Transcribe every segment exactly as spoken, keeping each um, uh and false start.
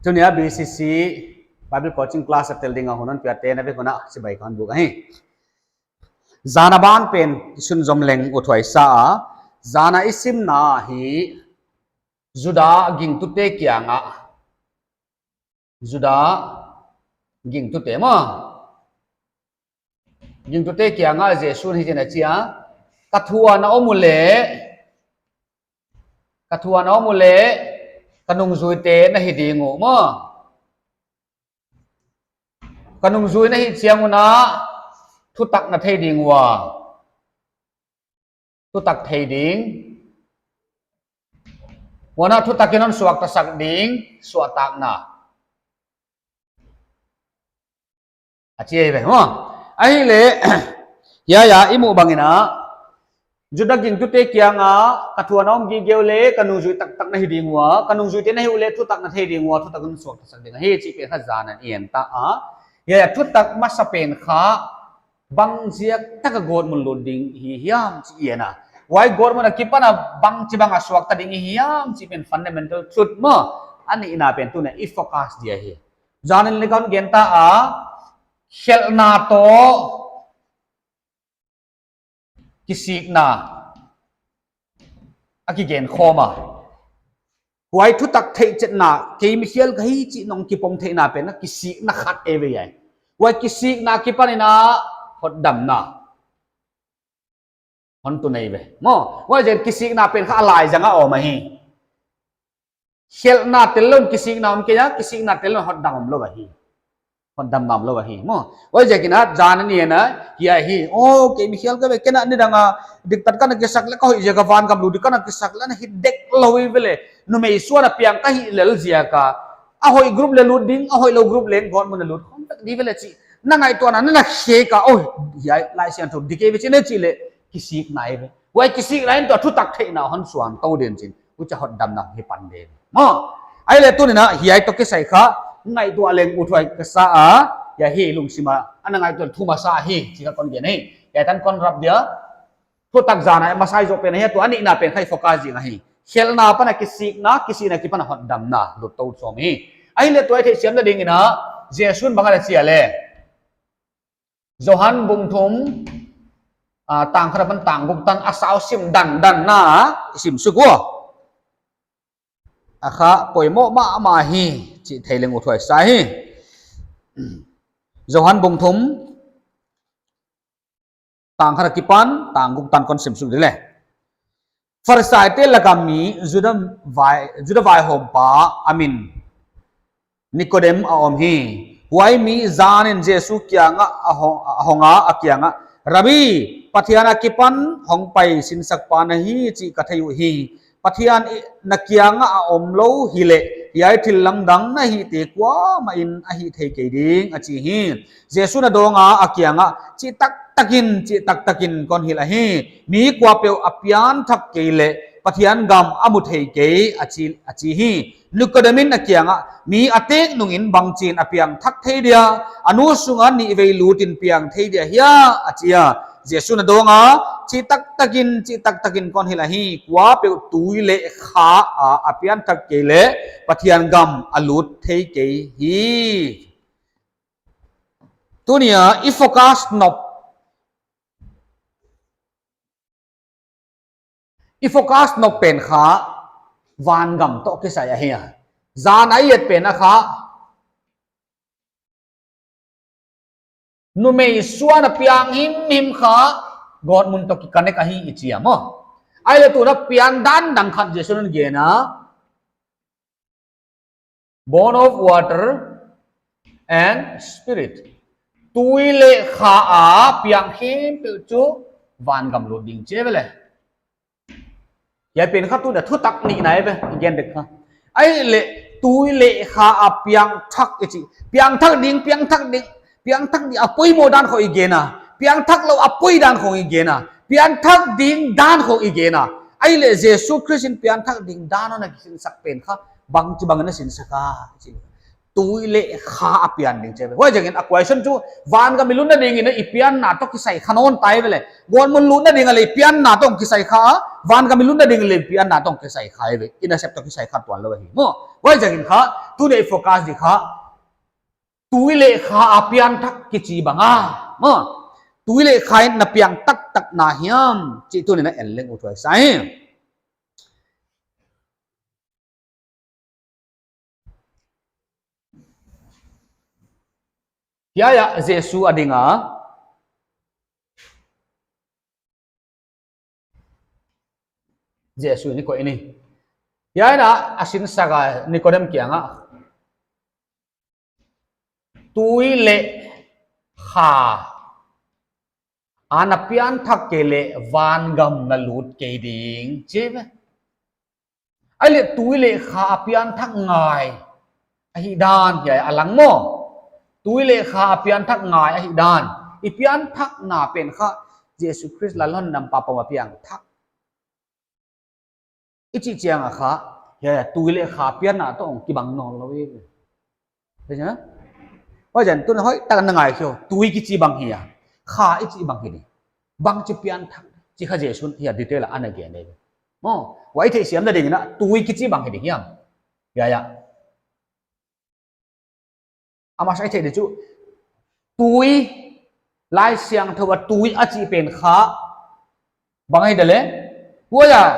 Tuni a B C C Bible coaching class a tel ding a hun hon piakte na vek un a chibai kon buk ahi. Zan a ban pen sunzom leng uthuai sa a, zan a i simna hi Juda gingtute kiangah, Juda gingtute maw, gingtute kiangah Jesu'n hichi'n a chi a, ka thu a na om uleh, ka thu a na om uleh, ka nungzuite na hi ding uh maw. Ka nungzui na hih chiang un a, thutak na thei ding ua. Thutak thei ding. Huan a thutak in hon suaktasak ding, suahtakna. A chi ei ve, maw. Ahihleh, hiai a i muh bangin a, Juda gingtute kiangah, ka thu a na om gige uleh, ka nungzui taktak na hi ding ua, ka nungzuite na hih uleh, thutak na thei ding ua, thutak in suaktasak ding ahi, chih pen kha zan a i en ta a. Hiai a thutak masa pen kha, bangziak tak a gawtmun lut ding hi hiam chih i en a. Huai gawtmun a kipan a bangchibang a suakta ding hi hiam chih pen fundamental truth maw. A nihna pen tuni a i focus dia hi. Zan in leng kon gen ta a, khelhna toh kisikna a kigen khawm a. Huai thutak theihchetna, kei mikhial ka hi chih nong kipom theihna pen a kisikna khat ei ve ai. Huai kisikna kipan in a hotdamna hon tun ei ve. Maw, huai zen kisikna pen kha a laizang a om ahi. Khelhna tel lou in kisikna om kei a, kisikna tel lou in hotdam om lou ahi. Hotdamna om lou ahi. Maw, huaiziakin a zan a i en a, hiai hi. Oh, kei mikhial ka ve, ken a nidang a diktat ka na kisak leh ka hoih ziak a, vangam lut ding ka na kisak leh na hi dek lou hi ve leh. Numei suan a piang ka hih lel ziak a, a hoih group leh lut ding, a hoihlou group leng gawtmun a lut khawm tak di ve leh chih. Na ngaihtuahna, na na khek a, oh, hiai Laisiangthou dik ei ve chih na chih leh, kisikna ei ve. Huai kisikna in tua thutak theihna hon suan tou den chin. Huchia hotdamna hi pan den. Maw. Ahihleh tuni a hiai toh kisai kha, ngaihtuah leng uthuai ka sa a, hiai hi lungsim a, ana ngaihtuah thum a sa hi, chih kha kon gen hi. Hiai tan kon rap dia, thutak zan a masa zoh pen ahi, tua a nihna pen kha i focus ding ahi. Khelhna pan a kisikna, kisikna kipan a hotdamna, lut tou sawm hi. Ahihleh tua i theihsiamna dingin a, Jesu'n bang a na chi a leh. Johan bung thum, ah, tang khat apan tang guk tan a sau sim dandan na, i sim suk ua. A kha poimoh mahmah hi, chih thei leng uthuai sa hi. Johan bung thum, tang khat akipan, tang guk tan kon sim suk di leh. Pharisaite laka mi Juda vai, Juda vaihawmpa a min Nikodem a om hi. Huai mi zan in Jesu kiangah a hong, a hong a, a kiangah, Rabbi, Pathian akipan hongpai sinsakpa na hi chih ka thei uhi. Pathian i, na kiangah a om lou hileh, hiai thil lamdang na hihte kuamah in a hih thei kei ding, a chi hi. Jesu'n a dawng a, a kiangah, chihtaktakin, chihtaktakin kon hilh ahi. Mi kuapeuh a pianthak kei leh, Pathian gam a mu thei kei, a chi, a chi hi. Nikodem in a kiangah, mi a tek nungin bangchin a piangthak thei dia, a nu sungah nihvei lutin piang thei dia hia, a chi a. Jesu'n a dawng a, chihtaktakin, chihtaktakin kon hilh ahi, kuapeuh tui leh kha a, a pianthak kei leh, Pathian gam a lut thei kei hi. Tuni a, i focus nop, i focus nop pen kha, vangam toh kisai ahi a. Zan a i et pen a kha, numei suan a piang himhim kha, gawtmun toh ki connect ahi i chi a maw. Ahihleh tuni a pian dan dang khat Jesu'n a gen a. Born of water and spirit. Tui leh kha a piang khempeuh chu vangam lut ding chi ve leh. Hiai pen kha tuni a thutak nihna ei ve, i gen dek kha. Ahihleh tui leh kha a piangthak i chi. Piangthak ding, piangthak ding, piangthak ding a poimoh dan khong i gen a. Piangthak lou a poi dan khong i gen a. Pianthak ding dan khong i gen a. Ahihleh Jesu Khrist in pianthak ding dan hon a kisinsak pen kha, bangchibang in a sinsak a, chi. Tui leh kha a piang ding chi ve. Huaiziakin a question chu, vangam i lutna dingin i pianna toh kisai kha nawn ta ei ve leh. Gawtmun lutna ding a leh i pianna toh kisai kha, vangam i lutna ding a leh i pianna toh kisai kha ei ve. I nasep toh kisai kha tuan lou hi. Maw, huaiziakin kha, Tuni focus di kha, tui leh kha a pianthak kichi bang a, maw, tui leh kha in na piang taktak na hiam chih tuni in en leng uthuai sa hi. Hiai ah Jesu a ding a, Jesu in a koih ni. Hiai ah a sinsak a Nikodem kiang ah, tui leh kha a na pianthak kei leh vangam na lut kei ding, chi ve. Ahihleh tui leh kha a pianthak ngai ahihdan hiai a lang maw. Tui leh kha a pianthak ngai ahihdan. I pianthakna pen kha Jesu Khrist lalhon nam pa pom a piangthak i chih chiang a kha, hiai tui leh kha pianna toh kibang nawn lou hi. Huaiziakin tuni hoihtak in na ngaikhe uh, tui kichi bang hia, kha i chih bang hi di, bangchi pianthak, chih kha Jesu'n hiai detail a ana gen e. Maw, huai theihsiamna dingin a tui kichi bang hi di hiam. Hiai ah a masa i theih di chu, tui, Laisiangthou a tui a chih pen kha bang hi di leh, huai ah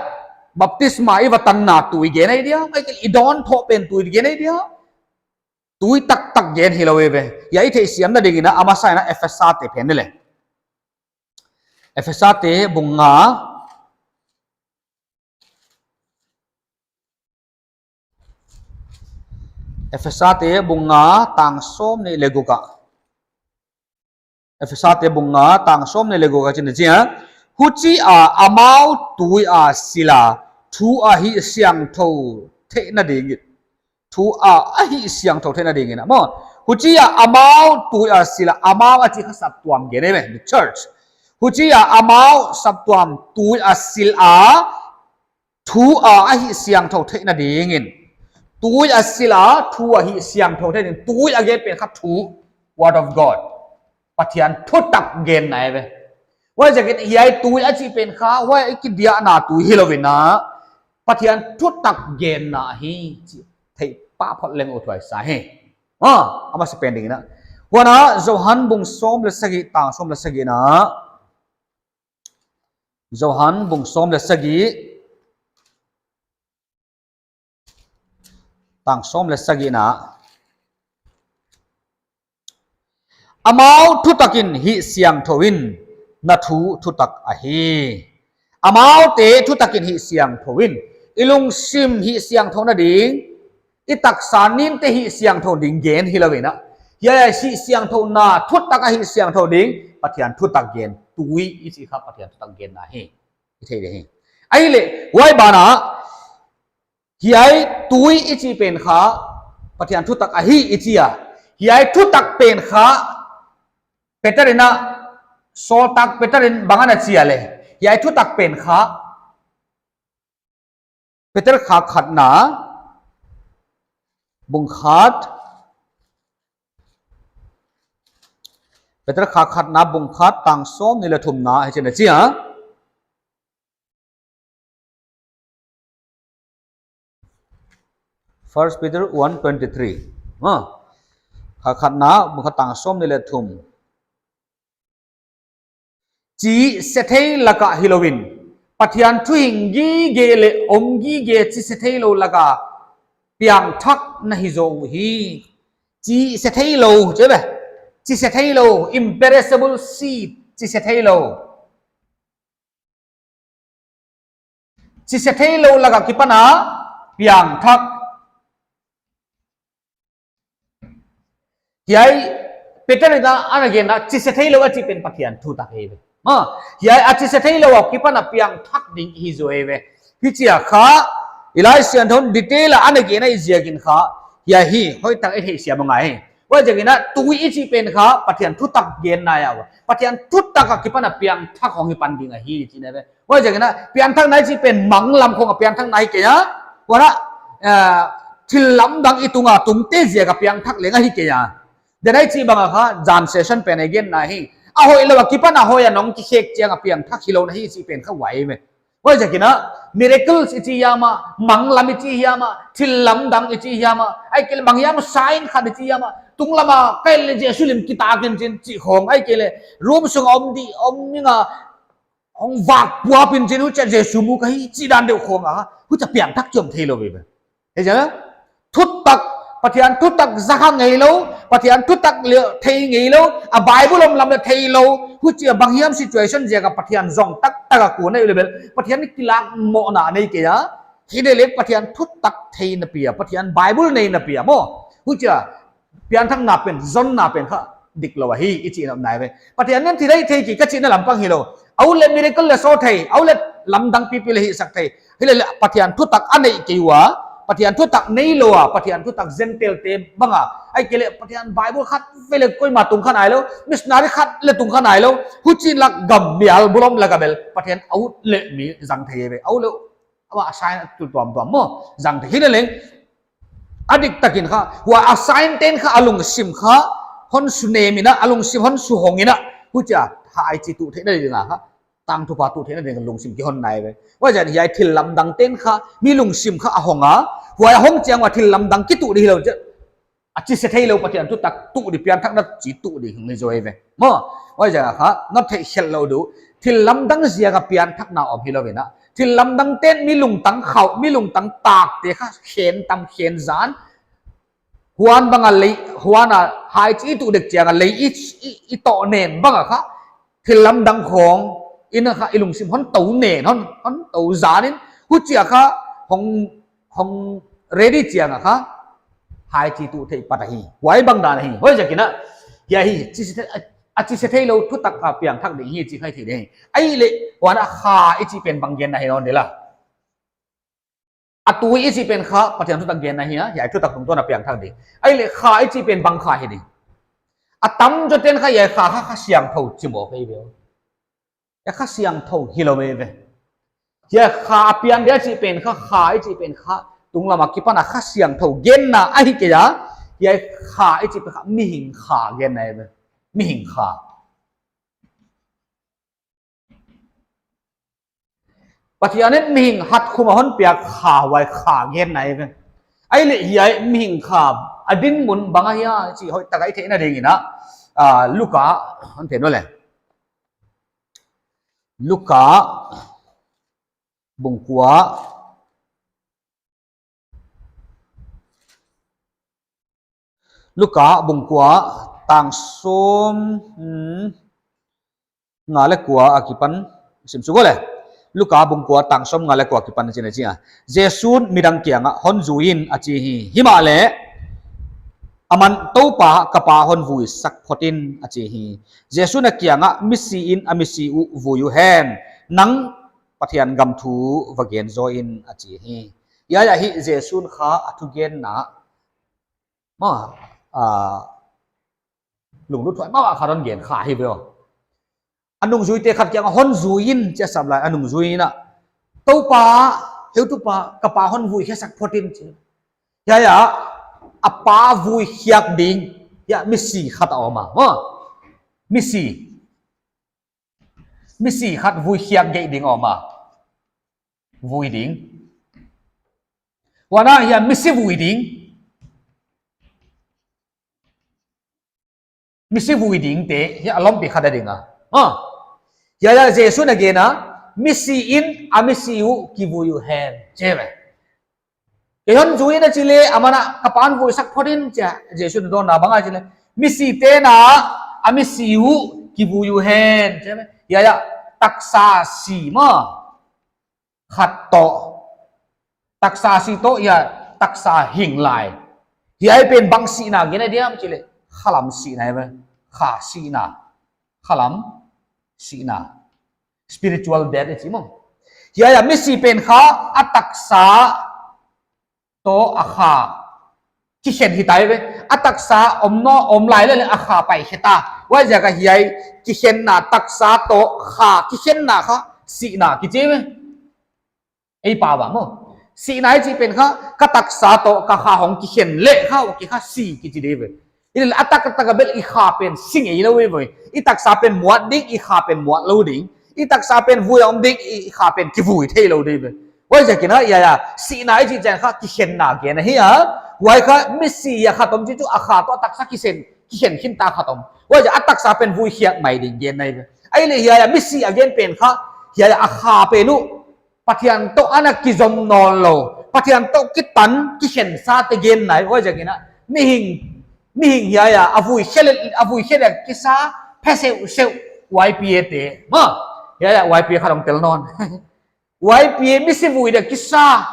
baptisma i va tanna tui gen ahi dia, ahihkeileh i dawn thoh pen tui gen ahi dia. Tui taktak gen hilou ve. Hiai i theihsiamna dingin a masa in a Efesa te phen ni leh. Efesa te bung nga, Efesa te bung nga tang sawmnih leh guk ah. Efesa te bung nga tang sawmnih leh guk ah chih in a chi a, huchia amau tui a sil a, thu a hihsiangthou theihna dingin. Thu a hihsiangthou theihna dingin a maw. Huchia amau tui a sil a, amau a chih kha saptuam gen e, the church. Huchia amau saptuam tui a sil a, thu a hihsiangthou theihna dingin. Tui a sil a, thu a hihsiangthou theihna ding. Tui a gen pen kha thu, word of God, Pathian thutak genna ahi ve. Huaiziakin hiai tui a chih pen kha huai i kidiahna tui hilou in a, Pathian thutak genna hi chih theih pah phot leng uthuai sa hi. A, a masa pen dingin a, huan a Johan bung sawm leh sagih tang sawm leh sagih na. Johan bung sawm leh sagih, tang sawm leh sagih na. Amau thutakin hihsiangthou in, na thu thutak ahi. Amaute thutakin hihsiangthou in, i lungsim hihsiangthou na ding, i taksa ninte hihsiangthou ding gen hilou in a. Hiai hihsiangthouna thutak a hihsiangthou ding Pathian thutak gen, tui i chih kha Pathian thutak genna hi. I thei di hi. Ahihleh, huai ban ah, hiai tui i chih pen kha Pathian thutak ahi i chi a. Hiai thutak pen kha Peter in a, sawltak Peter in bang ana chi a leh, hiai thutak pen kha Peter kha khatna bung khat, Peter kha khatna bung khat tang sawmnih leh thumna hichi'n a chi a. First Peter one twenty-three. Ha. Kha khatna bung khat tang sawmnih leh thum. Chi se thei laka hilou in, Pathian thuhing gige leh om gige chi se theilou laka piangthak na hi zaw uhi. Chi se theilou, chi ve. Chi se theilou, imperishable seed, chi se theilou. Chi se theilou laka kipan a piangthak. Hiai Peter in a ana genna chi se theilou a chih pen Pathian thutak ahi ve. Ma, hiai a chi se theilou a kipan a piangthak ding hi zaw ahi ve. Hichia kha, i Laisiangthou in detail a ana genna i ziakin kha, hiai hi hoihtak i theihsiam ngai. Huaiziakin a tui i chih pen kha Pathian thutak genna ahi a. Pathian thutak a kipan a piangthak hong hi pan ding ahi chihna ve. Huaiziakin a piangthakna i chih pen manglam khong a piangthakna hi kei a. Huan a, eh, thil lamdang i tung a tungte ziak a piangthak leng ahi kei a. Denai chih bang a kha, zan session pen a i genna hi. A hoihlou a kipan a hoih a nong kikhek chiang a piangthak hilou na hi chih pen kha huai ve. Huaiziakin a, miracles i chi hiam a, manglam i chi hiam a, thil lamdang i chi hiam a, ahihkeileh bang hiam sign khat i chi hiam a, tunglam a ka et leh Jesu lim kitak in chin chih khong, ahihkeileh room sung a om di, om ning a, hong vak puap in chin huchia Jesu mu ka hi chih dan deuh khong a, huchia piangthak chom theilou ve. Hei zia, thutak, Pathian thutak za kha ngeilou, Pathian thutak leh thei ngeilou, a Bible om lam leh theilou, huchia bang hiam situation ziak a Pathian zong taktak a kon a hi leh bel, Pathian kilak mohna nei kei a, hileleng Pathian thutak theihna pi a, Pathian Bible neihna pi a maw. Huchia, pianthakna pen, zonna pen kha, diklou ahi, i chihna om nai ve. Pathian in thil a thei kei ka chihna lampang hilou. Aw leh miracle leh sawt thei, aw leh lamdang pipi leh hihsak thei. Hileleh Pathian thutak a neih kei ua, Pathian thutak neilou a, Pathian thutak Gentile te bang a. Ahihkeileh Pathian Bible khat vei leh koima tung kha nailou, missionary khat leh tung kha nailou. Huchi'n lak gam mial bulom lak a bel, Pathian a ut leh mi zang thei ve. Aw leh, ama sign a tul tuamtuam maw, zang thei hileleng. A diktakin kha, huai a sign te'n kha a lungsim kha, hon su nem in a, a lungsim hon su hong in a, huchia, hai chi tuh theihna ding a kha, tangthupha tuh theihna ding a lungsim kihon nai ve. Huaiziakin hiai thil lamdang te'n kha, mi lungsim kha a hong a, huai a hong chiang ua thil lamdang kituh di hilou chia, a chi se theilou Pathian thutak tuh di pianthakna chi tuh di hong hi zaw ve. Maw, huaiziak a kha, na theih khelh lou di uh, thil lamdang ziak a pianthakna om hilou in a, thil lamdang te'n mi lungtang khauh, mi lungtang tak te kha, khen tam khen zan. Huan bang a lei, huan a hai chi i tuh dek chiang a lei i, i, i toh nen bang a kha. Thil lamdang khong, in a kha i lungsim hon tou nen, hon, hon tou zan in. Huchia kha, hong, hong ready chiang a kha. Hai chi tuh theih pat ahi. Huai bang dan ahi. Huaiziakin a, hiai hi, chi se thei, a, a chi se theilou thutak a piangthak ding hi chi kha i thei ding hi. Ahihleh, huan a kha i chih pen bang genna hi nawn di la. A tui i chih pen kha, Pathian thutak genna hi a, hiai thutak tungtawn a piangthak ding. Ahihleh kha i chih pen bang kha hi ding. A tamzaw te'n kha, hiai kha kha, Kha Siangthou chi maw kei ve. Hiai Kha Siangthou hilou ve ve. Hiai kha a pian dia chih pen kha, kha i chih pen kha, tunglam a kipan a Kha Siangthou genna ahi kei a, hiai kha i chih pen kha, mihing kha genna ve. Mihing kha. Pathian in mihing hat khum a hon piak kha huai kha genna ve. Ahihleh hiai mihing kha a dinmun bang ahia chih hoihtak a i theihna ding in a, ah, Luka, hon thei nawn le. Luka, bung kua, Luka bung kua tang sawm, hmm, nga leh kua a kipan sim suk le. Luka bung kua tang sawm nga leh kua a kipan chi in a chi a. Jesu'n midang kiangah hon zui in a chi hi. Himahleh, aman Toupa ka pa hon vui sak phot in a chi hi. Jesu'n a kiangah misi in a misi uh vui uhen. Nang Pathian gam thu va gen zaw in a chi hi. Hiai ahi Jesu'n kha a thugenna. Maw, ah, lunglut huai mahmah khat hon gen kha hi ve. A nungzuite khat kiangah hon zui in chia sap lai a nungzui in a. Toupa, heutupa, ka pa hon vui khe sak phot in chi. Hiai a, a pa vui khiak ding, hiai misi khat a om a. Maw, misi. Misi khat vui khiak geih ding om a. Vui ding. Huan a hiai misi vui ding. Misi vui ding te, hiai a lompi khat a ding a. Ha. Hiai a Jesu'n a gen a, misi in a misi uh kivui uhen. Chi ve. Kei hon zui in a chi leh, aman a ka pa'n vui sak phot in chia, Jesu'n a dawnna bang a chi leh. Misite'n a, a misi uh, kivui uhen. Chia, hiai a, taksa si maw. Khat toh. Taksa si toh, hiai a, taksa hing lai. Hiai pen bang sihna gen a diam chi leh. Khalam sihna hi ve. Kha sihna. Khalam sihna. Spiritual death i chi maw. Hiai a misi pen kha a taksa toh a kha kikhen hi tai ve. A taksa om nawn, om lai leh leh a kha pai khe ta. Huaiziak a hiai kikhenna taksa toh kha kikhenna kha sihna kichi ve. Ei pau a maw. Sihna i chih pen kha, ka taksa toh ka kha hong kikhen leh kha, huai kha si kichi di ve. Hileleh a taktak a bel i kha pen si ngeilou ve. I taksa pen muat ding, i kha pen muat lou ding. I taksa pen vui a om ding, i, i kha pen kivui theilou ding ve. Huaiziakin a, hiai a, sihna i chih chiang kha kikhenna gen ahi a. Huai kha misi a khat om chih chu a kha toh a taksa kisen, kikhen khinta khat om. Huaiziak a taksa pen vui khiak mai ding gen ahi ve. Ahihleh hiai a misi a gen pen kha, hiai a kha pen uh Pathian toh ana kizom nawnlou, Pathian toh kitan, kikhensa te gen ahi. Huaiziakin a, mihing, mihing hiai a, a vui khe leh, a vui khe leh kisa, phe seuseu, Y P A te. Maw, hiai a, Y P A kha dong tel nawn. Y P A misi vui leh kisa,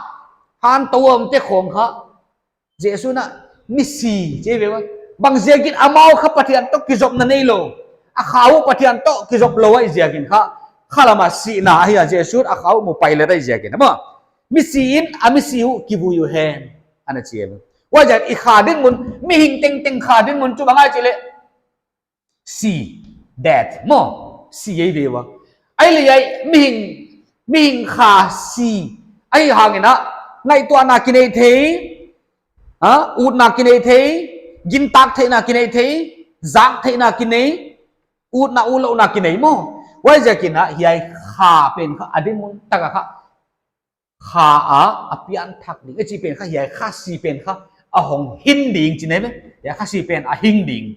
han tou om te khong kha. Jesu'n a misi, chi ve ua. Bangziakin amau kha Pathian toh kizopna neilou. A kha uh Pathian toh kizop lou ahihziakin kha. Khalam a sihna ahi a Jesu'n a kha uh mu pai leh ahihziakin. Maw. Misi in a misi uh kivui uhen. Ana chi ve. Huaiziak i kha dinmun, mihing tengteng kha dinmun chu bang ahia chih leh. Si, death, maw, si ei ve ua. Ahihleh hiai, mihing, mihing kha si. Ahihhangin a, ngaihtuahna kinei thei, ha, utna kinei thei, gintak theihna kinei thei, zak theihna kinei, utna utlouhna kinei maw. Huaiziakin a, hiai kha pen kha, a dinmun tak a kha, kha a, a pianthak ding. I chih pen kha, hiai kha si pen kha, a hong hing ding chihna ve. Hiai kha si pen a hing ding.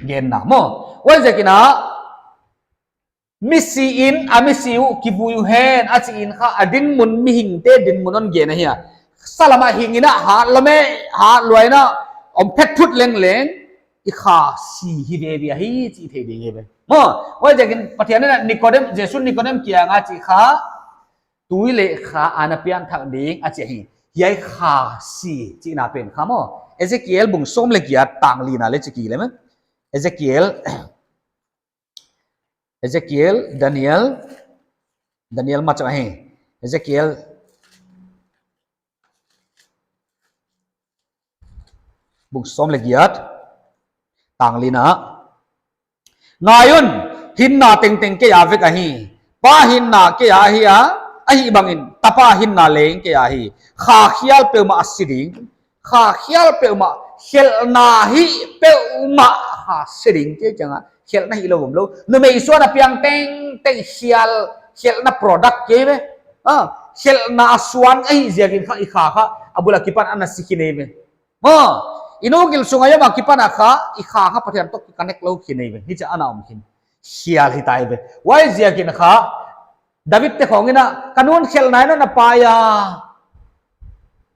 Genna maw. Huaiziakin a, misi in a misi uh kivui uhen a chih in kha a dinmun mihingte dinmun hon gen ahi a. Salam a hing in a hat lua me, hat lua in a om phet phut lengleng i kha si hi veve ahi chih thei ding hi ve. Maw, huaiziakin Pathian in a Nicodemus, Jesu'n Nicodemus kiang a chi kha, tui leh kha ana pianthak ding a chi hi. Hiai kha si chihna pen kha maw. Ezekiel bung sawm leh giat tang lina leh chi kei leh maw. Ezekiel, Ezekiel, Daniel, Daniel machang hi. Ezekiel bung sawm leh giat, tang lina. Ngai un, hinna tengteng kei a vek ahi. Pa hinna kei a ahi a, ahihbangin Tapa hinna leng kei a ahi. Kha khial peuhmah a si ding. Kha khial peuhmah, khelhna hih peuhmah kha si ding. Kei chiang a, khelhna hilou omlou. Numei suan a piang tengteng khial, khelhna product kei ve. Ah, khelhna a suan ahihziakin kha i kha kha, a bul a kipan ana si khin ei ve. Maw, i nu gil sung a yam a kipan a kha, i kha kha Pathian toh ki connect lou khin ei ve. Hichia ana om khin. Khial hita ei ve. Huaiziakin kha, David te khong in a, ka nu'n khelhna in a na pai a.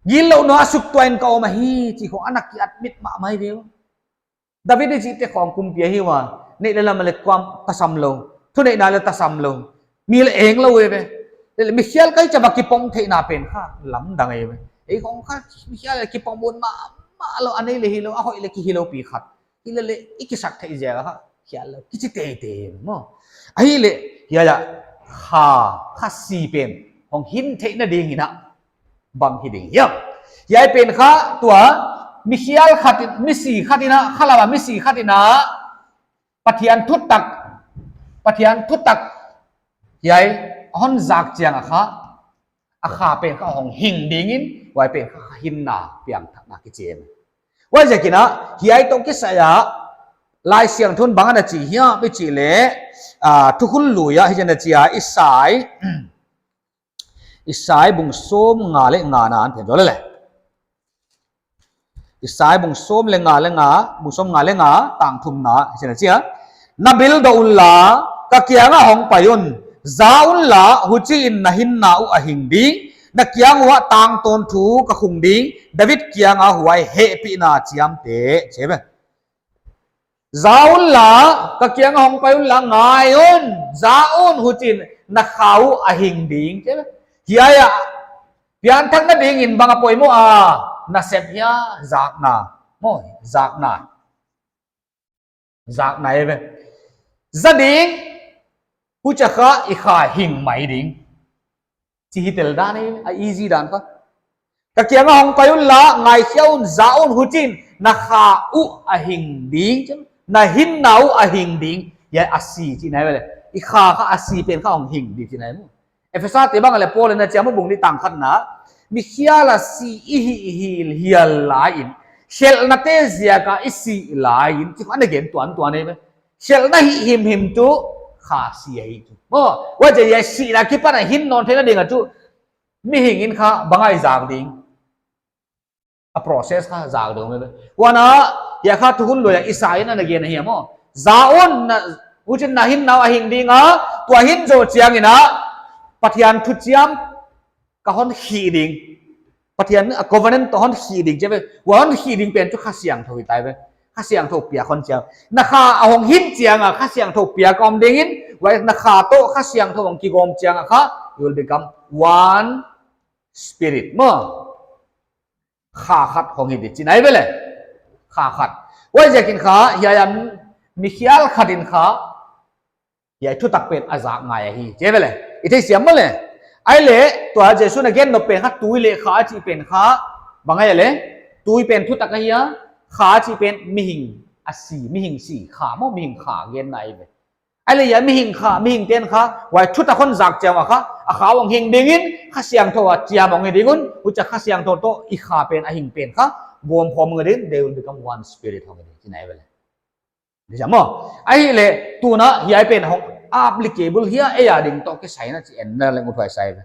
Gillouhna a suk tuain ka om ahi, chih khong ana ki admit mahmah ei ve. David i chihte khong kumpi ahi ua, neih leh lam leh kuam tasam lou, thuneihna leh tasam lou, mi leh eng lou ei ve. Leh mikhial ka hi chia va kipom theihna pen kha, lamdang ei ve. Ei khong kha, mikhial leh kipom un mahmah lou, a nei leh hilou, a hoih leh kihilou pi khat. Hileh leh, i kisak theih ziak a kha, khial lou, kichi teitei maw. Ahihleh, hiai a, kha, kha si pen, hong hing theihna ding in a, bang hi ding hiam. Hiai pen kha tua, mikhial khat in, misi khat in a, khalam a misi khat in a, Pathian thutak, Pathian thutak, hiai, hon zak chiang a kha, a kha pen kha hong hing ding in, huai pen kha hinna piangthakna kichi. Huaiziakin a, hiai toh kisai a, Laisiangthou in bang ana chi hiam i chih leh, ah, Thukhun Lui a, hichi'n a chi a, Isai, Isai bung sawmnga leh nga na an phen zaw leh leh. Isai bung sawm leh nga leh nga, bung sawmnga leh nga, tang thumna, hichi'n a chi a. Na bildoh unla, ka kiang a hong pai un, za unla, huchiin na hinna uh a hing ding, na kiang uah tangtawn thu ka khung ding, David kiang a huai hehpihna chiamteh, chi ve. Za unla, ka kiang a hong pai unla, ngai un, za un, huchiin na kha uh a hing ding, chi ve. Hiai a, pianthakna ding in bang a poimoh a, nasep hia, zakna, maw, zakna. Zakna ei ve. Za ding, huchia kha i kha hing mai ding. Chih hi tel dan ei ve, a easy dan kha. Ka kiang a hong pai unla, ngaikhia un, za un, huchiin, na kha uh a hing ding, na hinna uh a hing ding, hiai a si chihna ei ve leh. I kha kha a si pen kha hong hing ding chihna ei ve. Ephesa te bang leh Paul in a chi a, bung nih tang khatna, mikhial a si i hih hial lai in, khelhnate ziak a i si lai in, chih ana gen tuantuan ei ve. Khelhna hihhimhim tuh kha si ahi chu. Maw, huaiziak a sihna akipan a hin nawn theihna ding a tuh mihing in kha bang a i zak ding. A process kha zak ding uh. Huan a, hiai kha thukhun lui a Isai in ana gen ahi maw. Za un, na, huchiin na hinna uh a hing ding a, tua hin zoh chiangin a, Pathian thuchiam ka hon hih ding. Pathian a covenant toh hon hih ding chi ve. Huai hon hih ding pen chu Kha Siangthou hi tai ve. Kha Siangthou piak hon chiang. Na kha a hong hing chiang a Kha Siangthou piak om ding in, huai na kha toh Kha Siangthou hong kigawm chiang a kha, you will become one spirit. Maw. Kha khat hong hi di chihna ahi ve le. Kha khat. Huaiziakin kha, hiai a mi khial khat in kha, hiai thutak pen a zak ngai ahi. Chi ve le. I theisiam maw le. Ahihleh, tua Jesu'n a gen nop pen kha tui leh kha a chih pen kha. Bang ahia le. Tui pen thutak ahi a. Kha a chih pen mihing a si, mihing si. Kha maw mihing kha genna ahi ve. Ahihleh hiai mihing kha, mihingte'n kha, huai thutak hon zak chiang a kha, a kha hong hing ding in, Kha Siangthou a chiam hong hi ding un, huchia Kha Siangthou toh i kha pen a hing pen kha, gawm khawm hong hi ding, they will become one spirit hong hi ding, chihna ahi ve le. Ni sa maw. Ahihleh, tuna hiai pen hong applicable hia, ei a ding toh kisaina chi enna leng uthuai sa ve.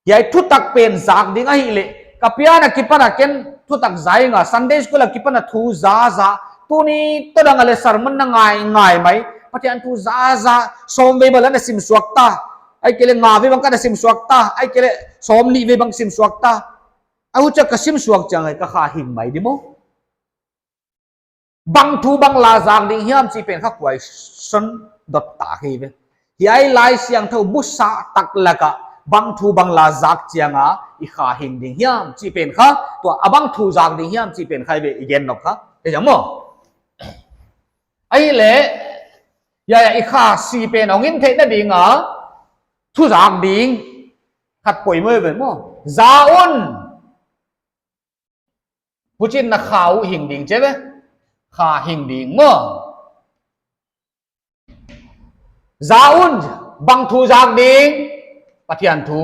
Hiai thutak pen zak ding ahihleh, ka pian akipan a ken thutak za ing a, Sunday school akipan a thu zaza, tuni todang a leh sermon na ngaingai mai, Pathian thu zaza, sawm vei bang la na sim suak ta, ahihkeileh nga vei bang ka na sim suak ta, ahihkeileh sawmnih vei bang sim suak ta. A huchia ka sim suak chiang a ka kha hing mai di maw. Bang thu bang la zak ding hiam chih pen kha question dot ta hi ve. Hiai Laisiangthou busa tak lak a bang thu bang la zak chiang a i kha hing ding hiam chih pen kha, tua a bang thu zak ding hiam chih pen kha ahi ve i gen nop kha. Theisiam maw. Ahihleh, hiai a i kha si pen hong in theihna ding a, thu zak ding khat poimoh ve maw. Za un. Huchiin na kha uh hing ding chi ve. Kha hing ding maw. Za un, bang thu zak ding, Pathian thu.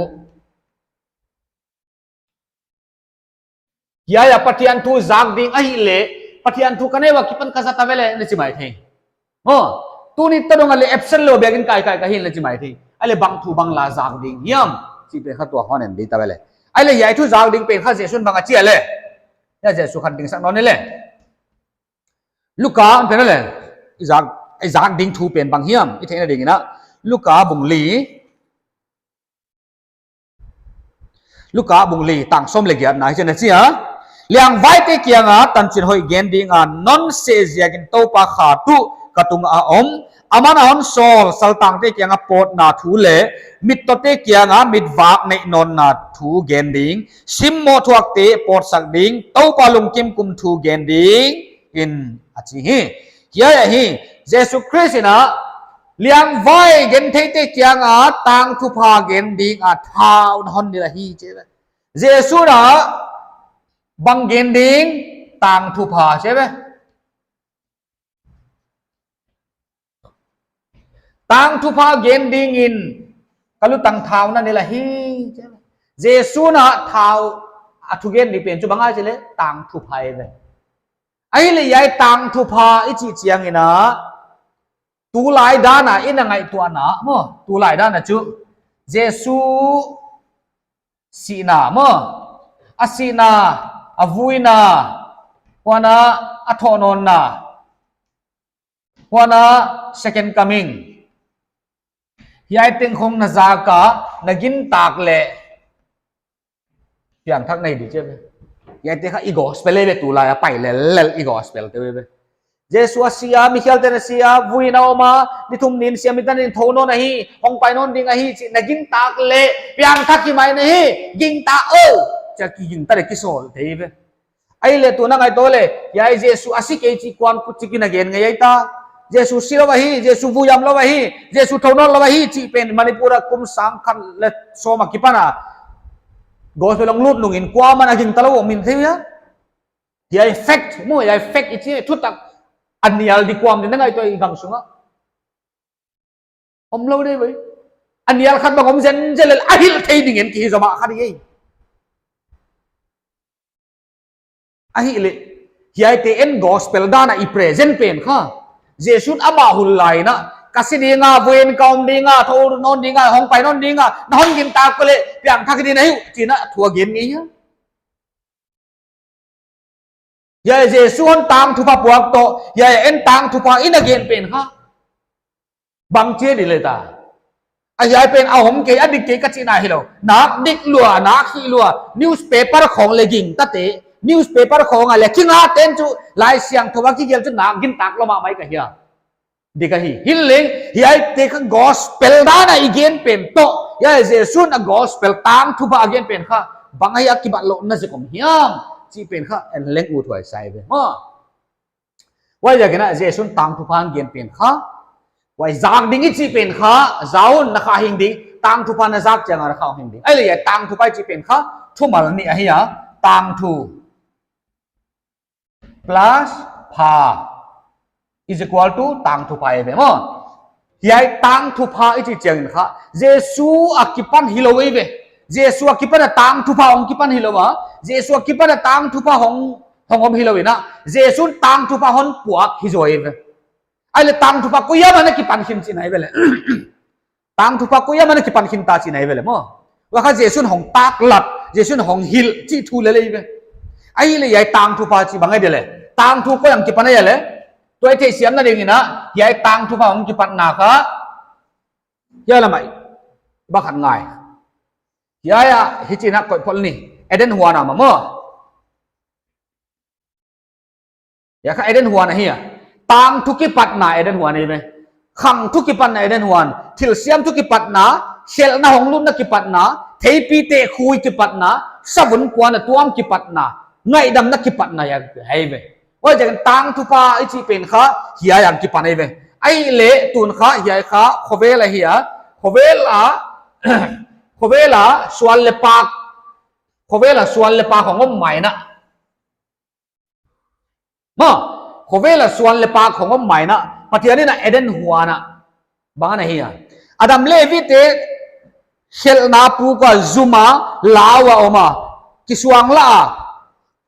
Hiai a Pathian thu zak ding ahihleh, Pathian thu ka nei ua kipan ka za ta ve le, na chi mai thei. Maw, tuni todang a leh absent lou biakin kaikai ka hi in leh chi mai thei. Ahihleh bang thu bang la zak ding hiam. Chih pen kha tua hon en di ta ve le. Ahihleh hiai thu zak ding pen kha Jesu'n bang a chi a le. Hiai Jesu khan dingsak nawn ni le. Luka, pen le. I zak, i zak ding thu pen bang hiam. I theihna ding in a. Luka bung li. Luka bung li tang sawm leh giatna hichi'n a chi a. Liangvaite kiang a tanchin hoih gen ding a non seh ziakin Toupa kha tuh ka tung a om. Aman a hon sawl saltangte kiang a pawtna thu leh mittawte kiang a mitvak neih nawnna thu gen ding. Simmoh thuakte pawtsak ding. Toupa lungkim kum thu gen ding in a chi hi. Hiai ahi, Jesu Khrist in a, liangvai gentheite kiang a tangthupha gen ding a thau na hon nilh ahi chi ve. Jesu'n a, bang gen ding, tangthupha chi ve. Tangthupha gen ding in, ka lutang thau na nilh ahi chi ve. Jesu'n a thau a thugen ding pen chu bang ahia chi leh, tangthupha ahi ve. Ahihleh hiai tangthupha i chih chiangin a, tulai dan a i na ngaihtuahna, maw, tulai dan a chu, Jesu sihna, maw, a sihna, a vuina, huan a, a thohnawnna, huan a, second coming. Hiai teng khong na zak a, na gintak leh, piangthak nei di chi ve. Hiaite kha i gospel ahi ve, tulai a pai lellel i gospel te ve. Jesu a si a, mikhialte'n a si a, vui in a om a, ni thum ni in siammitta'n a thou nawn ahi, hongpai nawn ding ahi chih na gintak leh, piangthak hi mai na hi, gingta o, chia kigingta leh kisawl thei ve. Ahihleh tuna ngaihtuah leh, hiai Jesu a si kei chih kuan kut chik in a gen ngei ahi ta. Jesu si lou ahi, Jesu vuihiam lou ahi, Jesu thou nawn lou ahi, chih pen Manipur a kum sang khat leh sawm akipan a gospel hong lut nungin kuaman a gingta lou om in thei hia. Hiai fact, maw, hiai fact i chih thutak a nial di kuam di na ngaihtuah i gam sung a. Om lou di ve. A nial khat bang om zenzen leh a hilh thei ding in ki hi zom a kha di. Ahihleh, hiaite en gospel dan a i present pen kha. Jesu'n amah hun lai in, ka si ding a, voi in ka om ding a, thou nawn ding a, hong pai nawn ding a, na hon gintak leh piangthak ding na hi uh, chi'n a thu a gen ngei hia. Hiai Jesu'n tangthupha puak toh, hiai en tangthupha in a gen pen kha bang chi di le ta. A hiai pen a om kei, a dik kei ka chihna hilou. Nak dik lua, nak hih lua, newspaper khong leh gingtate, newspaper khong a leh kinga ten chu Laisiangthou a kigelh chu nak gintak lua mahmah ka hia. Dik ahi. Hileng, hiaite kha gospel dan a i gen pen toh, hiai Jesu'n a gospel tangthupha a gen pen kha bang ahia, kibatlouhna zek om hiam chih pen kha en leng uthuai sa ve maw. Huaiziakin Jesu'n tangthupha a gen pen kha, huai zak ding i chih pen kha, zaun na kha hing ding, tangthupha na zak chiang a na kha hing ding. Ahihleh hiai tangthupha i chih pen kha thumal nih ahi a, tangthu plus pha is equal to tangthupha eive maw. Hiai tangthupha i chih chiangin kha Jesu akipan hilou eive. Jesu akipan a tangthupha hong kipan hilou a, Jesu akipan a tangthupha hong, hong om hilou in, Jesu'n tangthupha hon puak hi zaw eive. Ahihleh tangthupha koi ah ana kipan khin chihna eive leh. Tangthupha koi ah ana kipan khin ta chihna eive leh maw. Huai kha Jesu'n hong taklat, Jesu'n hong hilh chih thu lel eive. Ahihleh hiai tangthupha chih bang ahi dia leh, tangthu koi ah kipan ahia leh, tua i theihsiamna dingin, hiai tangthupha hong kipatna kha hiai lam ah bang khat ngai. Hiai ah hichi'n koih phot ni, Eden huan ah maw. Hiai kha Eden huan ahi a. Tangthu kipatna Eden huan eive. Khangthu kipatna Eden huan. Thilsiamthu kipatna, khelhna hong lutna kipatna, theipite khui kipatna, savun puan a tuam kipatna, ngaihdamna kipatna hiai eive. Huaiziakin tangthupha i chih pen kha hiai ah kipan eive. Ahihleh tun kha hiai kha khovel ahi a. Khovel a, khovel a suan leh pak, khovel a suan leh pak hong om mai in. Maw, khovel a suan leh pak hong om mai in, Pathian in Eden huan ah bang ana hi a. Adam leh Evi te khelhna puk a zum a, lau a om a, kisuang la a,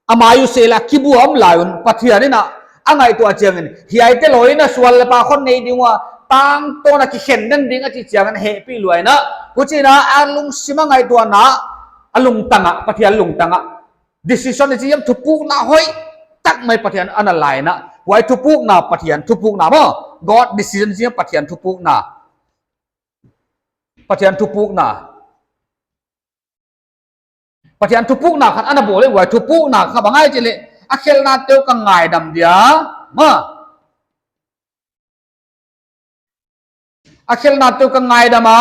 a mai uh sel a kibu a om lai un, Pathian in a ngaihtuah chiangin, hiaite lawi in suan leh pak hon nei ding ua, tangtawn a kikhen den ding a chih chiangin hehpih lua in, huchi'n a lungsim a ngaihtuahna, a lungtang ah, Pathian lungtang ah decision i chih hiam, thupukna hoihtak mai Pathian ana la in, huai thupukna, Pathian thupukna maw. God decision i chih hiam, Pathian thupukna. Pathian thupukna. Pathian thupukna khat ana bawl e, huai thupukna kha bang ahi chih leh, a khelhnate uh ka ngaidam dia maw. A khelhnate uh ka ngaidam a,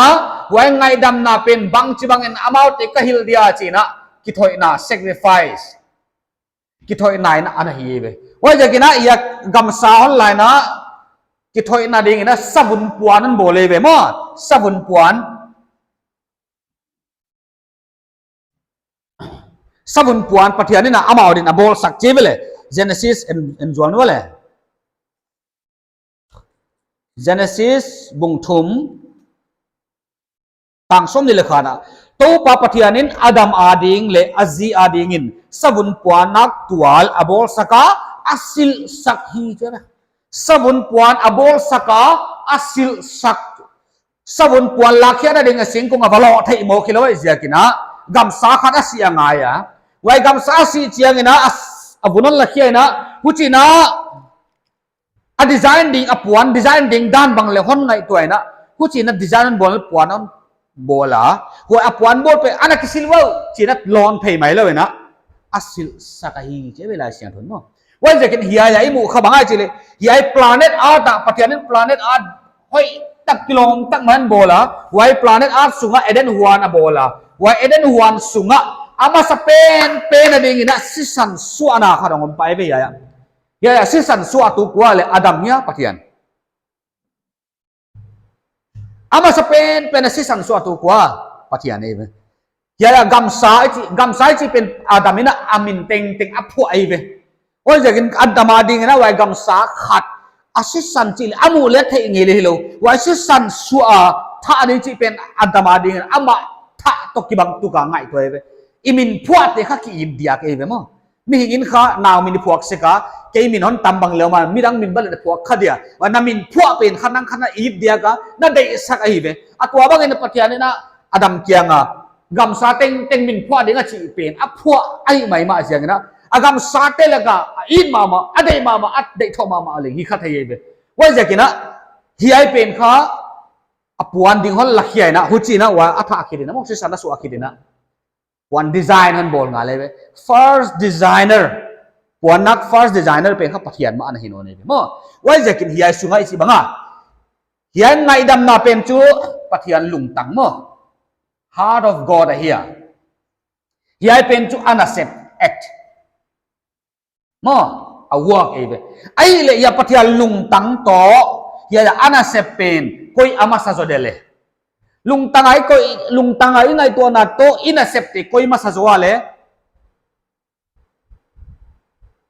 huai ngaihdamna pen bangchibangin amaute ka hilh dia chi'n, kithoihna, sacrifice. Kithoihna in ana hi ve. Huaiziakin hiai gamsa hon la in, kithoihna dingin savun puan hon bawl eive maw. Savun puan. Savun puan Pathian in amau dingin a bawlsak chi ve leh. Genesis en, en zual ni ve leh. Genesis bung thum, tang sawmnih leh khat ah, Toupa Pathian in Adam ading leh a zi adingin savun puan naktual a bawlsak a, a silhsak hi, chi ve. Savun puan a bawlsak a, a silhsak. Savun puan lakkhiakna ding a singkung a va loh theih mawk hilou ahih ziakin, gamsa khat a sih a ngai a. Huai gamsa a sih chiangin a, a vun hon lakhia in, huchi'n a design ding, a puan design ding dan bang leh hon ngaihtuah in, huchi'n design hon bawl, puan hon bawl a. Huai a puan bawl pen ana kisilh ua, chi'n a lawn phei mai lou in, a silhsak ahi chi ve Laisiangthou in maw. Huaiziakin hiai a i muh kha bang ahi chih leh, hiai planet Earth ah, Pathian in planet Earth hoihtak kilawm tak mai hon bawl a, huai planet Earth sung ah Eden huan a bawl a, huai Eden huan sung ah a masa penpen a dingin sisan suahna khat hong om pai ve hiai ah. Hiai ah sisan suahtu kua leh, Adam hia Pathian? A masa penpen a sisan suahtu kua? Pathian eive. Hiai ah gamsa i chih, gamsa i chih pen Adam in a min tengteng a phuah eive. Huaiziakin Adam adingin huai gamsa khat a sisan chih leh a muh leh theih ngei leh hilou, huai sisan suah a thah ding chih pen Adam adingin amah thah toh kibang tuk a ngaihtuah eive. I min phuahte kha ki-it diak eive maw. Mihing in kha nau min phuak sek a, Kei min hon tam bang leh maw, midang min bang leh na phuak kha dia. Huai na min phuah pen kha nang kha na it dia ka, na deihsak ahi ve. A tua bangin Pathian in a Adam kianga, gamsa tengteng min phuah ding a chih pen a phuah ahi maimah ziakin a, a gamsate laka a it mahmah, a deih mahmah, a deih thou mahmah leng hi kha thei ve. Huaiziakin a, hiai pen kha a puan ding hon lakhia in a, huchiin a huai a thah khit in a, maw, sisan a suah khit in a, puan design hon bawl ngal ve. First designer, puannak first designer pen kha Pathian mah ana hi nawn ve, maw. Huaiziakin hiai sunga i chih banga, hiai ngaihdamna pen chu Pathian lungtang, maw, heart of God ahi a. Hiai pen chu a nasep, act, maw, a work ahi ve. Ahihleh hiai Pathian lungtang toh hiai a nasep pen koi a masa zaw dia leh? Lungtang a i koi, lungtang a i ngaihtuahna toh i nasepte koi masa zaw a leh?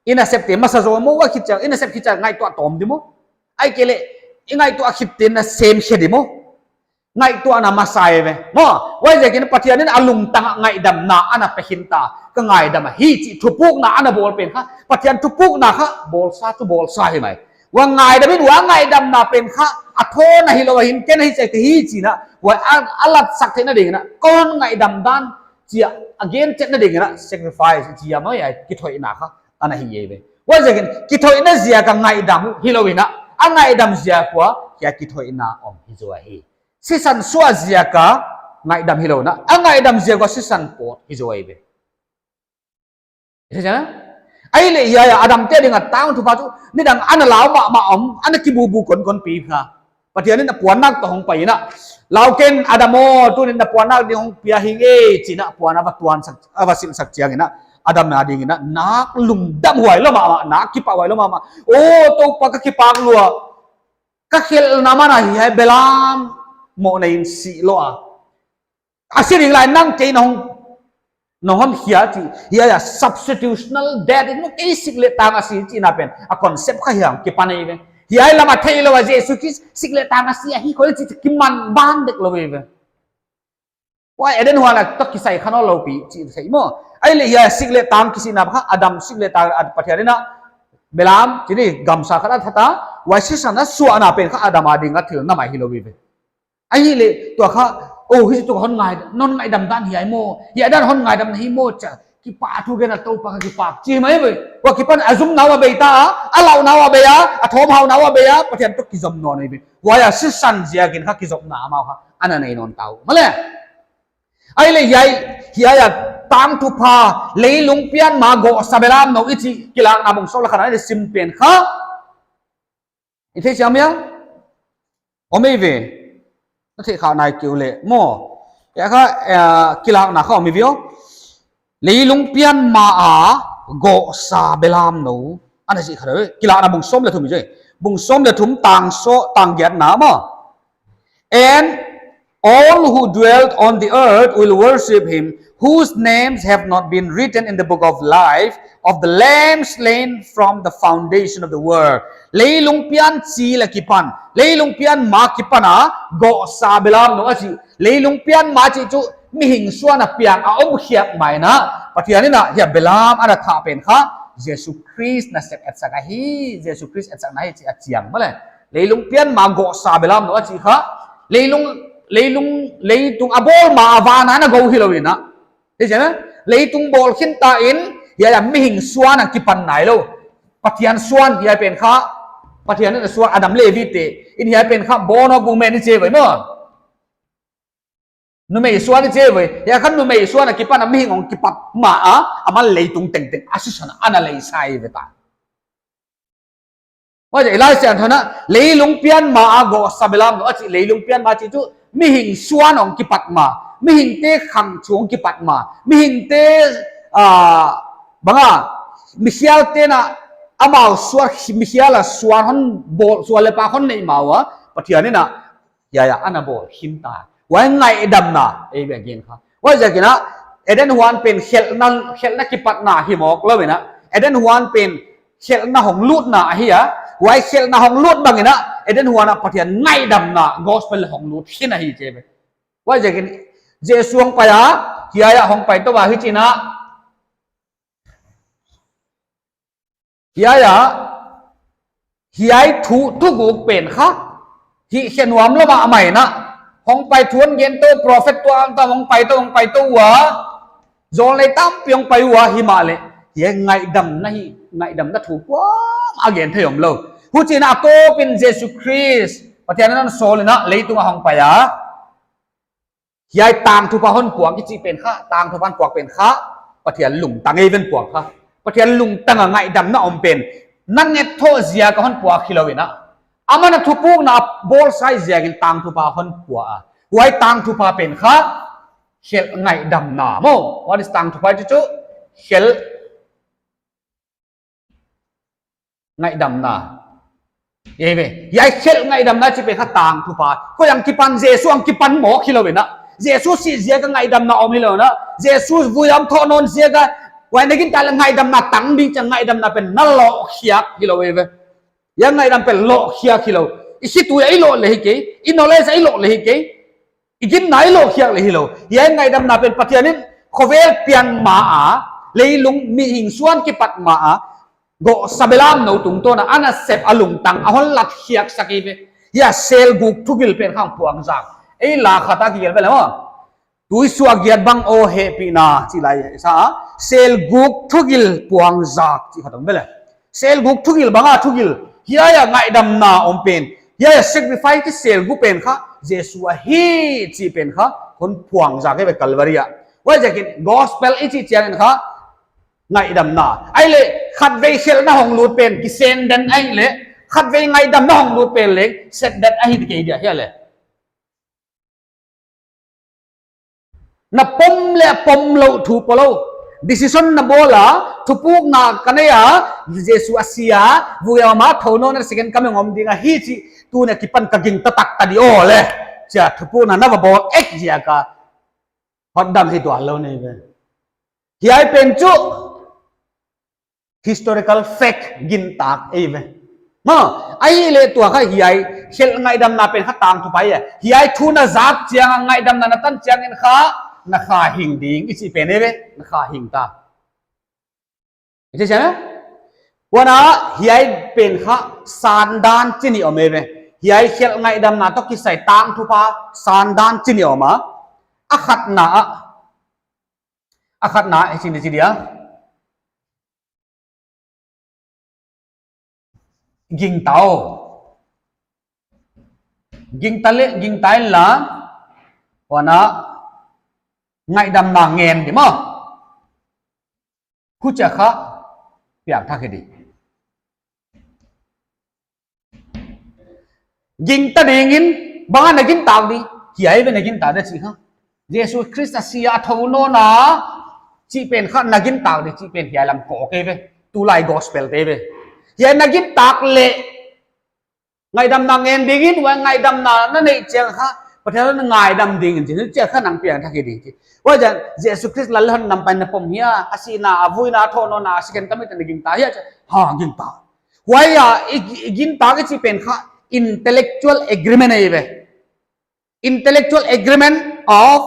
I nasepte masa zaw maw, huai khit chiang, i nasep khit chiang ngaihtuah tawm di maw. Ahihkeileh i ngaihtuah khit teng na sem khe di maw. Ngaihtuahna masa ahi ve, maw. Huaiziakin Pathian in a lungtang a ngaihdamna ana pe khin ta, ka ngaihdam ahi chih thupukna ana bawl pen kha, Pathian thupukna kha bawlsa chu bawlsa hi mai. Huai ngaihdam in, huai ngaihdamna pen kha a thawn ahi lou a, hi'n ken ahi chih ka hi chi'n a, huai a, a latsak theihna dingin a, kon ngaihdam dan chia a gen chetna dingin a, sacrifice chia maw, hiai kithoihna kha ana hi ve. Huaiziakin kithoihna ziaka ngaihdam hi lou in a, a ngaihdam ziak ua hiai kithoihna om hi zaw hi. Sisan suah ziaka ngaihdam hi lou in a, a ngaihdam ziak ua sisan pawt hi zaw ve. Ahihleh hiai a Adam te dinga tangthupha chu nidang ana lau mahmah om, ana kibubu konkon pi kha. Pathian in a puannak toh hong pai in a, lau ken Adam aw, tuni'n na puannak ding hong pia hi nge chi'n a, puan a va tuansak, a va silhsak chiangin a, Adam a dingin a nak lungdam huai lou mahmah, nak kipahhuai lou mahmah. Aw Toupa, ka kipak lua. Ka khelhna man a hiai belam moh neiin si lou a, a si ding lai nang kei na hon, na hon khia chih, hiai a substitutional death in, kei sik leh tang a si chihna pen a concept kha hiam kipan ahi ve. Hiai lam a theilou a Jesu Khrist sik leh tang a si ahi khol chih kiman ban dek lou ve. Huai Eden huan a toh kisai kha nawnlou pi chih thei maw. Ahihleh hiai sik leh tang kisihna kha, Adam sik leh tang a Pathian in a belam, chih ni, gamsa khat a that a, huai sisan a suahna pen kha Adam a dinga thil na mai hi lou ve. Ahihleh tua kha, oh, hichi tua hon ngai, non ngaihdam dan hiai maw, hiai dan hon ngaihdam na hi maw chia, kipahthu gen a, Toupa ka kipak chi mai ve. Huai kipan a zumna ua bei ta a, a lauhna ua bei a, a thawmhauna ua bei a, Pathian toh kizom nawn ve. Huai a sisan ziakin kha kizopna amau kha ana nei nawn ta uh maw leh. Ahihleh hiai, hiai a tangthupha, leilung pian ma gawhsa belamnou i chih Kilakna bung sawm leh khat a i sim pen kha, i theisiam hia? Om ei ve. Na theih kha nai kei uleh maw. Hiai kha, eh, Kilakna kha om ei ve aw. Leilung pian ma a gawhsa belamnou, ana chih kha ve. Kilakna bung sawm leh thum i chih. Bung sawm leh thum tang sawm, tang giatna maw. And all who dwelt on the earth will worship him, whose names have not been written in the book of life of the Lamb slain from the foundation of the world. Leilung pian chi leh kipan, leilung pian ma kipan a gawhsa belamnou a chih. Leilung pian ma chih chu mihing suan a piang a om khiak mai in a, Pathian in a hiai belam ana thah pen kha Jesu Khrist nasep etsak ahi, Jesu Khrist etsakna hi chih a chiang maw leh. Leilung pian ma gawhsa belamnou a chih kha, leilung, leilung, leitung a bawl ma a van a na gawh hi lou in a. Theisiam hia? Leitung bawl khin ta in, hiai a mihing suan a kipan nailou. Pathian suan hiai pen kha, Pathian in a suan Adam leh Evi te. In hiai pen kha bone of woman i chi ve maw. Numei suan i chi ve. Hiai kha numei suan a kipan a mihing hong kipat ma a, aman leitung tengteng a sisan a ana leisa ve ta. Huaiziakin Laisiangthou in a, leilung pian ma a gawhsa belamnou a chih, leilung pian ma chih chu mihing suan hong kipat ma, mihingte khang chu hong kipat ma, mihingte, ah, bang a, mikhialte in a, amau suan, mikhial a suan hon bawl, suan leh pak hon neih ma ua, Pathian in a, hiai a ana bawl khin ta. Huai ngaihdamna ei ve gen kha. Huaiziakin a, Eden huan pen khelhna, khelhna kipatna hi mawk lou in a, Eden huan pen khelhna hong lutna ahi a, huai khelhna hong lut bangin a, Eden huan a Pathian ngaihdamna gospel hong lut khin ahi chi ve. Huaiziakin Jesu hong pai a, hiai a hong pai tou a hichi'n a, Hiai a, hiai thu, thuguk pen kha, hihkhe nuam lou mahmah in a, hong pai thu hon gen tou, prophet tuamtuam hong pai tou, hong pai tou ua, jawlnei tampi hong pai ua, himahleh hiai ngaihdamna hi, ngaihdamna thu kuamah a gen thei omlou. Huchiin a tawpin Jesu Khrist, Pathian in a hon sawl in a, leitung a hong pai a, hiai tangthupha hon puak i chih pen kha, tangthupha hon puak pen kha, Pathian lungtang eive hon puak kha. Pathian lungtang a ngaihdamna om pen, na nget thoh ziak a hon puak hilou in a, aman a thupukna a bawlsa ziakin tangthupha hon pua a. Huai tangthupha pen kha, khelh ngaihdamna maw. What is tangthupha chih chu? Khelh ngaihdamna. Eive, hiai khelh ngaihdamna chih pen kha tangthupha. Koi a kipan, Jesu a kipan mawk hilou in a, Jesu sih ziak a ngaihdamna om hilou in a, Jesu vui a thounawn ziak a, huai na gingta leh ngaihdamna tang ding chia ngaihdamna pen na lohkhiak hilou eive. Hiai ngaihdam pen lohkhiak hilou. I khitui a i loh leh hi kei, i knowledge a i loh leh hi kei, i ginna i lohkhiak leh hilou. Hiai ngaihdamna pen Pathian in khovel pian ma a, leilung mihing suan kipat ma a, goh sabelam nou tungtawn a, ana sep a lungtang a hon latkhiaksak eive. Hiai selguk thugil pen kha hon puangzak. Ei la khat a kigelh ve leh maw. Tuisuah giat bang aw hehpihna chih lai sa a, selguk thugil puangzak chih khat om ve leh. Selguk thugil bang a thugil, hiai a ngaihdamna om pen, hiai a sacrifice ki selguk pen kha, Jesu ahi chih pen kha, hon puangzak eive Calvary a. Huaiziakin gospel i chih chiangin kha, ngaihdamna. Ahihleh, khatvei khelhna hong lut pen, kiseng den ahihleh, khatvei ngaihdamna hong lut pen leng, sep den ahi kei dia hia leh. Na pom leh pom lou thu polou. Decision na bawl a, thupukna ka nei a, Jesu a si a, vui a om a, thounawn a second coming om ding ahi chih, tuni a kipan ka gingta taktak di aw leh. Chia thupukna na va bawl ek ziak a, hotdam hi tuan lou nei ve. Hiai pen chu, historical fact gintak eive. Maw, ahihleh tua kha hiai, khelh ngaihdamna pen kha tangthupha eive. Hiai thu na zak chiang a ngaihdamna na tan chiangin kha, na kha hing ding, i chih pen eive, na kha hing ta. I chih chiang a? Huan a, hiai pen kha, sandan chi nih om eive. Hiai khelh ngaihdamna toh kisai tangthupha, sandan chi nih om a. A khatna a, a khatna, i chih ni chi dia. Gingta aw. Gingta leh, gingta inla. Huan a, ngaihdamna ngen di maw. Huchia kha, piangthak hi di. Gingta dingin, bang a na gintak di, hiai ve na gintak di chih kha. Jesu Khrist a si a thounawn a, chih pen kha na gintak di, chih pen hiai lam kawk eive, tulai gospel te ve. Hiai na gintak leh, ngaihdamna ngen dingin, huai ngaihdamna na neih chiang kha, Pathian in ngaihdam dingin, chih chiang kha nang piangthak hi ding chih. Huaiziakin, Jesu Khrist lal hon nampai na pom hia, a sihna, a vuina, a thounawn a, a second coming te na gingta hia chia, ha, gingta. Huai a, i, i gintak i chih pen kha intellectual agreement eive. Intellectual agreement of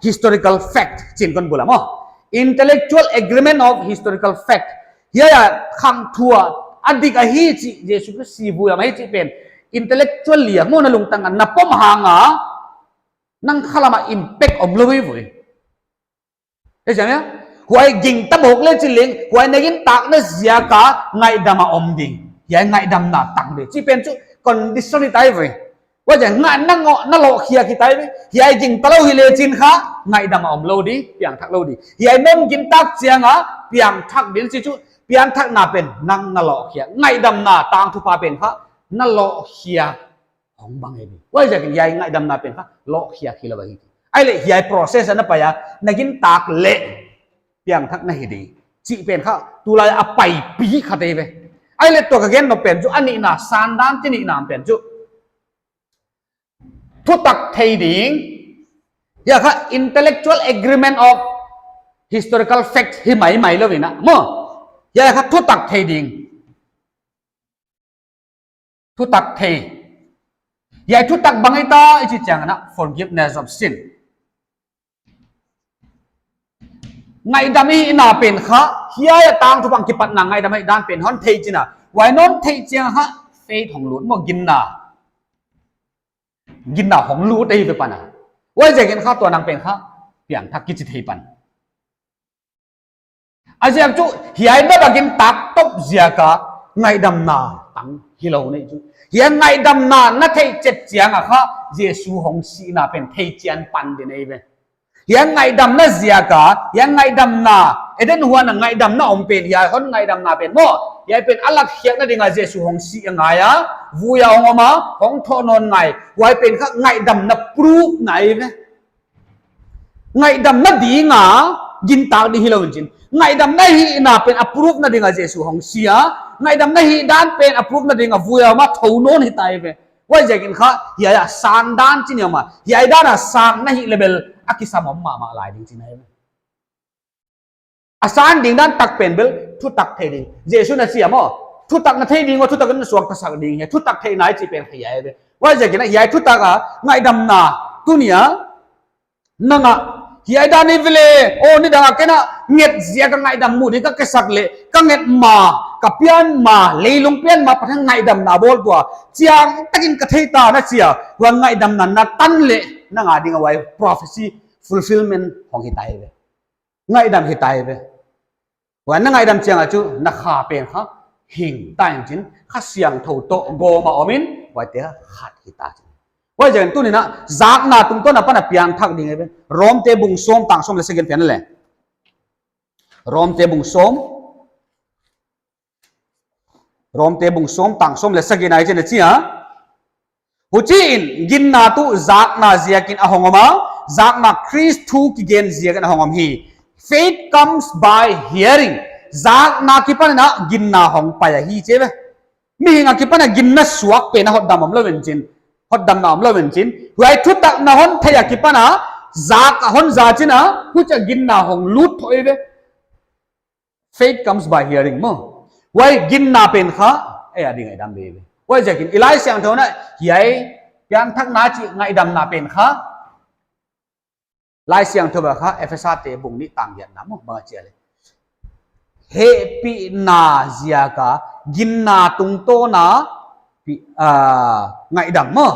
historical fact. Chi'n kon bul a maw. Intellectual agreement of historical fact. Hiai a khangthu a, a dik ahi chih, Jesu Khrist si vui a om ahi chih pen. Intellectually a, maw na lungtang a, na pom hang a, nang khalam a impact om lou eive. Ei chih ni a? Huai gingta mawk leh chi leng, huai na gintakna ziak a ngaihdam a om ding. Hiai ngaihdamna tang di. Chih pen chu condition hi tai ve. Huaiziakin ngai na ngawh na lohkhiak hi tai ve. Hiai gingta lou hi leh chin kha, ngaihdam a om lou di, piangthak lou di. Hiai non gintak chiang a, piangthak ding chih chu, piangthakna pen nang na lohkhiak. Ngaihdamna tangthupha pen kha, na lohkhiak. Hong bang eive. Huaiziakin hiai ngaihdamna pen kha, lohkhiak hilou ahi. Ahihleh hiai process a na pai a, na gintak leh, piangthak na hi di. Chih pen kha, tulai a paipi khat eive. Ahihleh tua ka gen nop pen chu, a nihna, sandan chi nihna pen chu. Thutak thei ding. Hiai kha intellectual agreement of historical fact hi maimai lou in a. Maw. Hiai kha thutak thei ding. Thutak thei. Hiai thutak bang ahia i chih chiang a, forgiveness of sin. Ngaihdam i hihna pen kha, hiai a tangthupha kipatna ngaihdam i hihdan pen hon theih chiang a, huai non theih chiang kha, faith hong lut maw, ginna. Ginna hong lut ei ve pan a. Huaiziakin kha tua nang pen kha, piangthak kichi thei pan. A ziak chu, hiai na bangin tak top ziak a ngaihdamna tang hilou nei chu. Hiai ngaihdamna na theih chet chiang a kha, Jesu hong sihna pen thei chian pan di nei ve. Hiai ngaihdamna ziak a, hiai ngaihdamna, Eden huan a ngaihdamna om pen, hiai hon ngaihdamna pen maw. Hiai pen a lakkhiakna ding a Jesu hong si a ngai a, vui a hong om a, hong thoh nawn ngai. Huai pen kha ngaihdamna proof na ei ve. Ngaihdamna ding a, gintak di hilou in chin. Ngaihdamna hihna pen a proof na ding a Jesu hong si a, ngaihdamna hihdan pen a proof na ding a vui a om a, thou nawn hita ei ve. Huaiziakin kha, hiai a san dan chin hiam a, hiai dan a san na hih leh bel, a kisam om mahmah lai ding chin ei ve. A san ding dan tak pen bel, thutak thei ding. Jesu na chi a maw, thutak na thei ding, thutak na suaktasak ding, hiai thutak theihna i chih pen kha hiai ve. Huaiziakin a hiai thutak a, ngaihdamna, tuni a, nang a, hiai dan i ve leh, aw nidang a ken a, nget ziak a ngaihdam mu ding ka kisak leh, ka nget ma, ka pian ma, leilung pian ma, Pathian ngaihdamna bawl tua, chiang takin ka thei ta na chi a, huai ngaihdamna na tan leh, nang a ding a huai prophecy fulfillment hong hita ei ve. Ngaihdam hita ei ve. Huai na ngaihdam chiang a chu, na kha pen kha, hing ta in chin, Kha Siangthou toh gawm a om in, huaite khat hita chin. Huaiziakin tuni a, zakna tungtawn a pan a piangthak ding ei ve. Romte bung sawm tang sawm leh sagih pen leh. Romte bung sawm. Romte bung sawm tang sawm leh sagih na i chih na chi a. Huchiin, ginna tuh zakna ziakin a hong om a, zakna Khrist thu kigen ziakin a hong om hi. Faith comes by hearing. Zakna kipan in a ginna hong pai ahi chi ve. Mihing akipan a ginna suak pen a hotdam omlou in chin. Hotdamna omlou in chin. Huai thutak na hon theih a kipan a, zak a hon za chin a, huchia ginna hong lut thou ei ve. Faith comes by hearing maw. Huai ginna pen kha, ei a ding ngaihdam di ve. Huaiziakin i Laisiangthou na, hiai, piangthakna chih ngaihdamna pen kha. Laisiangthou a kha, Ephesate bung nih tang giatna maw, bang a chi a leh. Hehpihna ziak a, ginna tungtawn a, pi, ah, ngaihdam maw.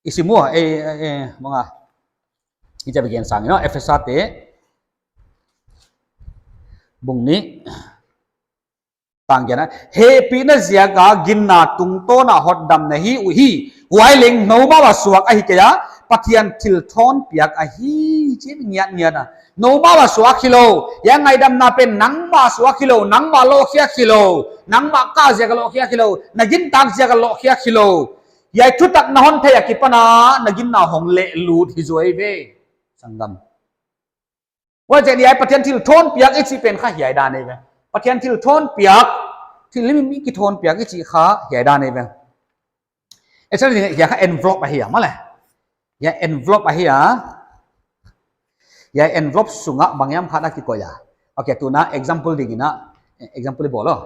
I sim ua, eh, eh, eh, manga. I chih bek gen sang, you know, Ephesate. Bung nih. Tang giatna. Hehpihna ziak a ginna tungtawn a hotdam na hi uhi. Huai leng noumau a suak ahi kei a. Pathian thilthawnpiak ahi. Chih ngiatngiat a. Noumau a suak hilou. Hiai ngaihdamna pen nangmah a suak hilou. Nangmah lohkhiak hilou. Nangmah ka ziak a lohkhiak hilou. Na gintak ziak a lohkhiak hilou. Hiai thutak na hon theih a kipan a, na ginna hong leh lut hi zaw ei ve. Sanggam. Huaiziakin hiai Pathian thilthawnpiak i chih pen kha hiai dan ei ve. Pathian thilthawnpiak, thil lim i kithawnpiak i chih kha hiai dan ei ve. Actually, hiai kha envelope ahi a, maw leh. Hiai envelope ahi a. Hiai envelope sung a bang hiam khat a kikoih a. Ok, tuna example ding in a, example i bawl lou.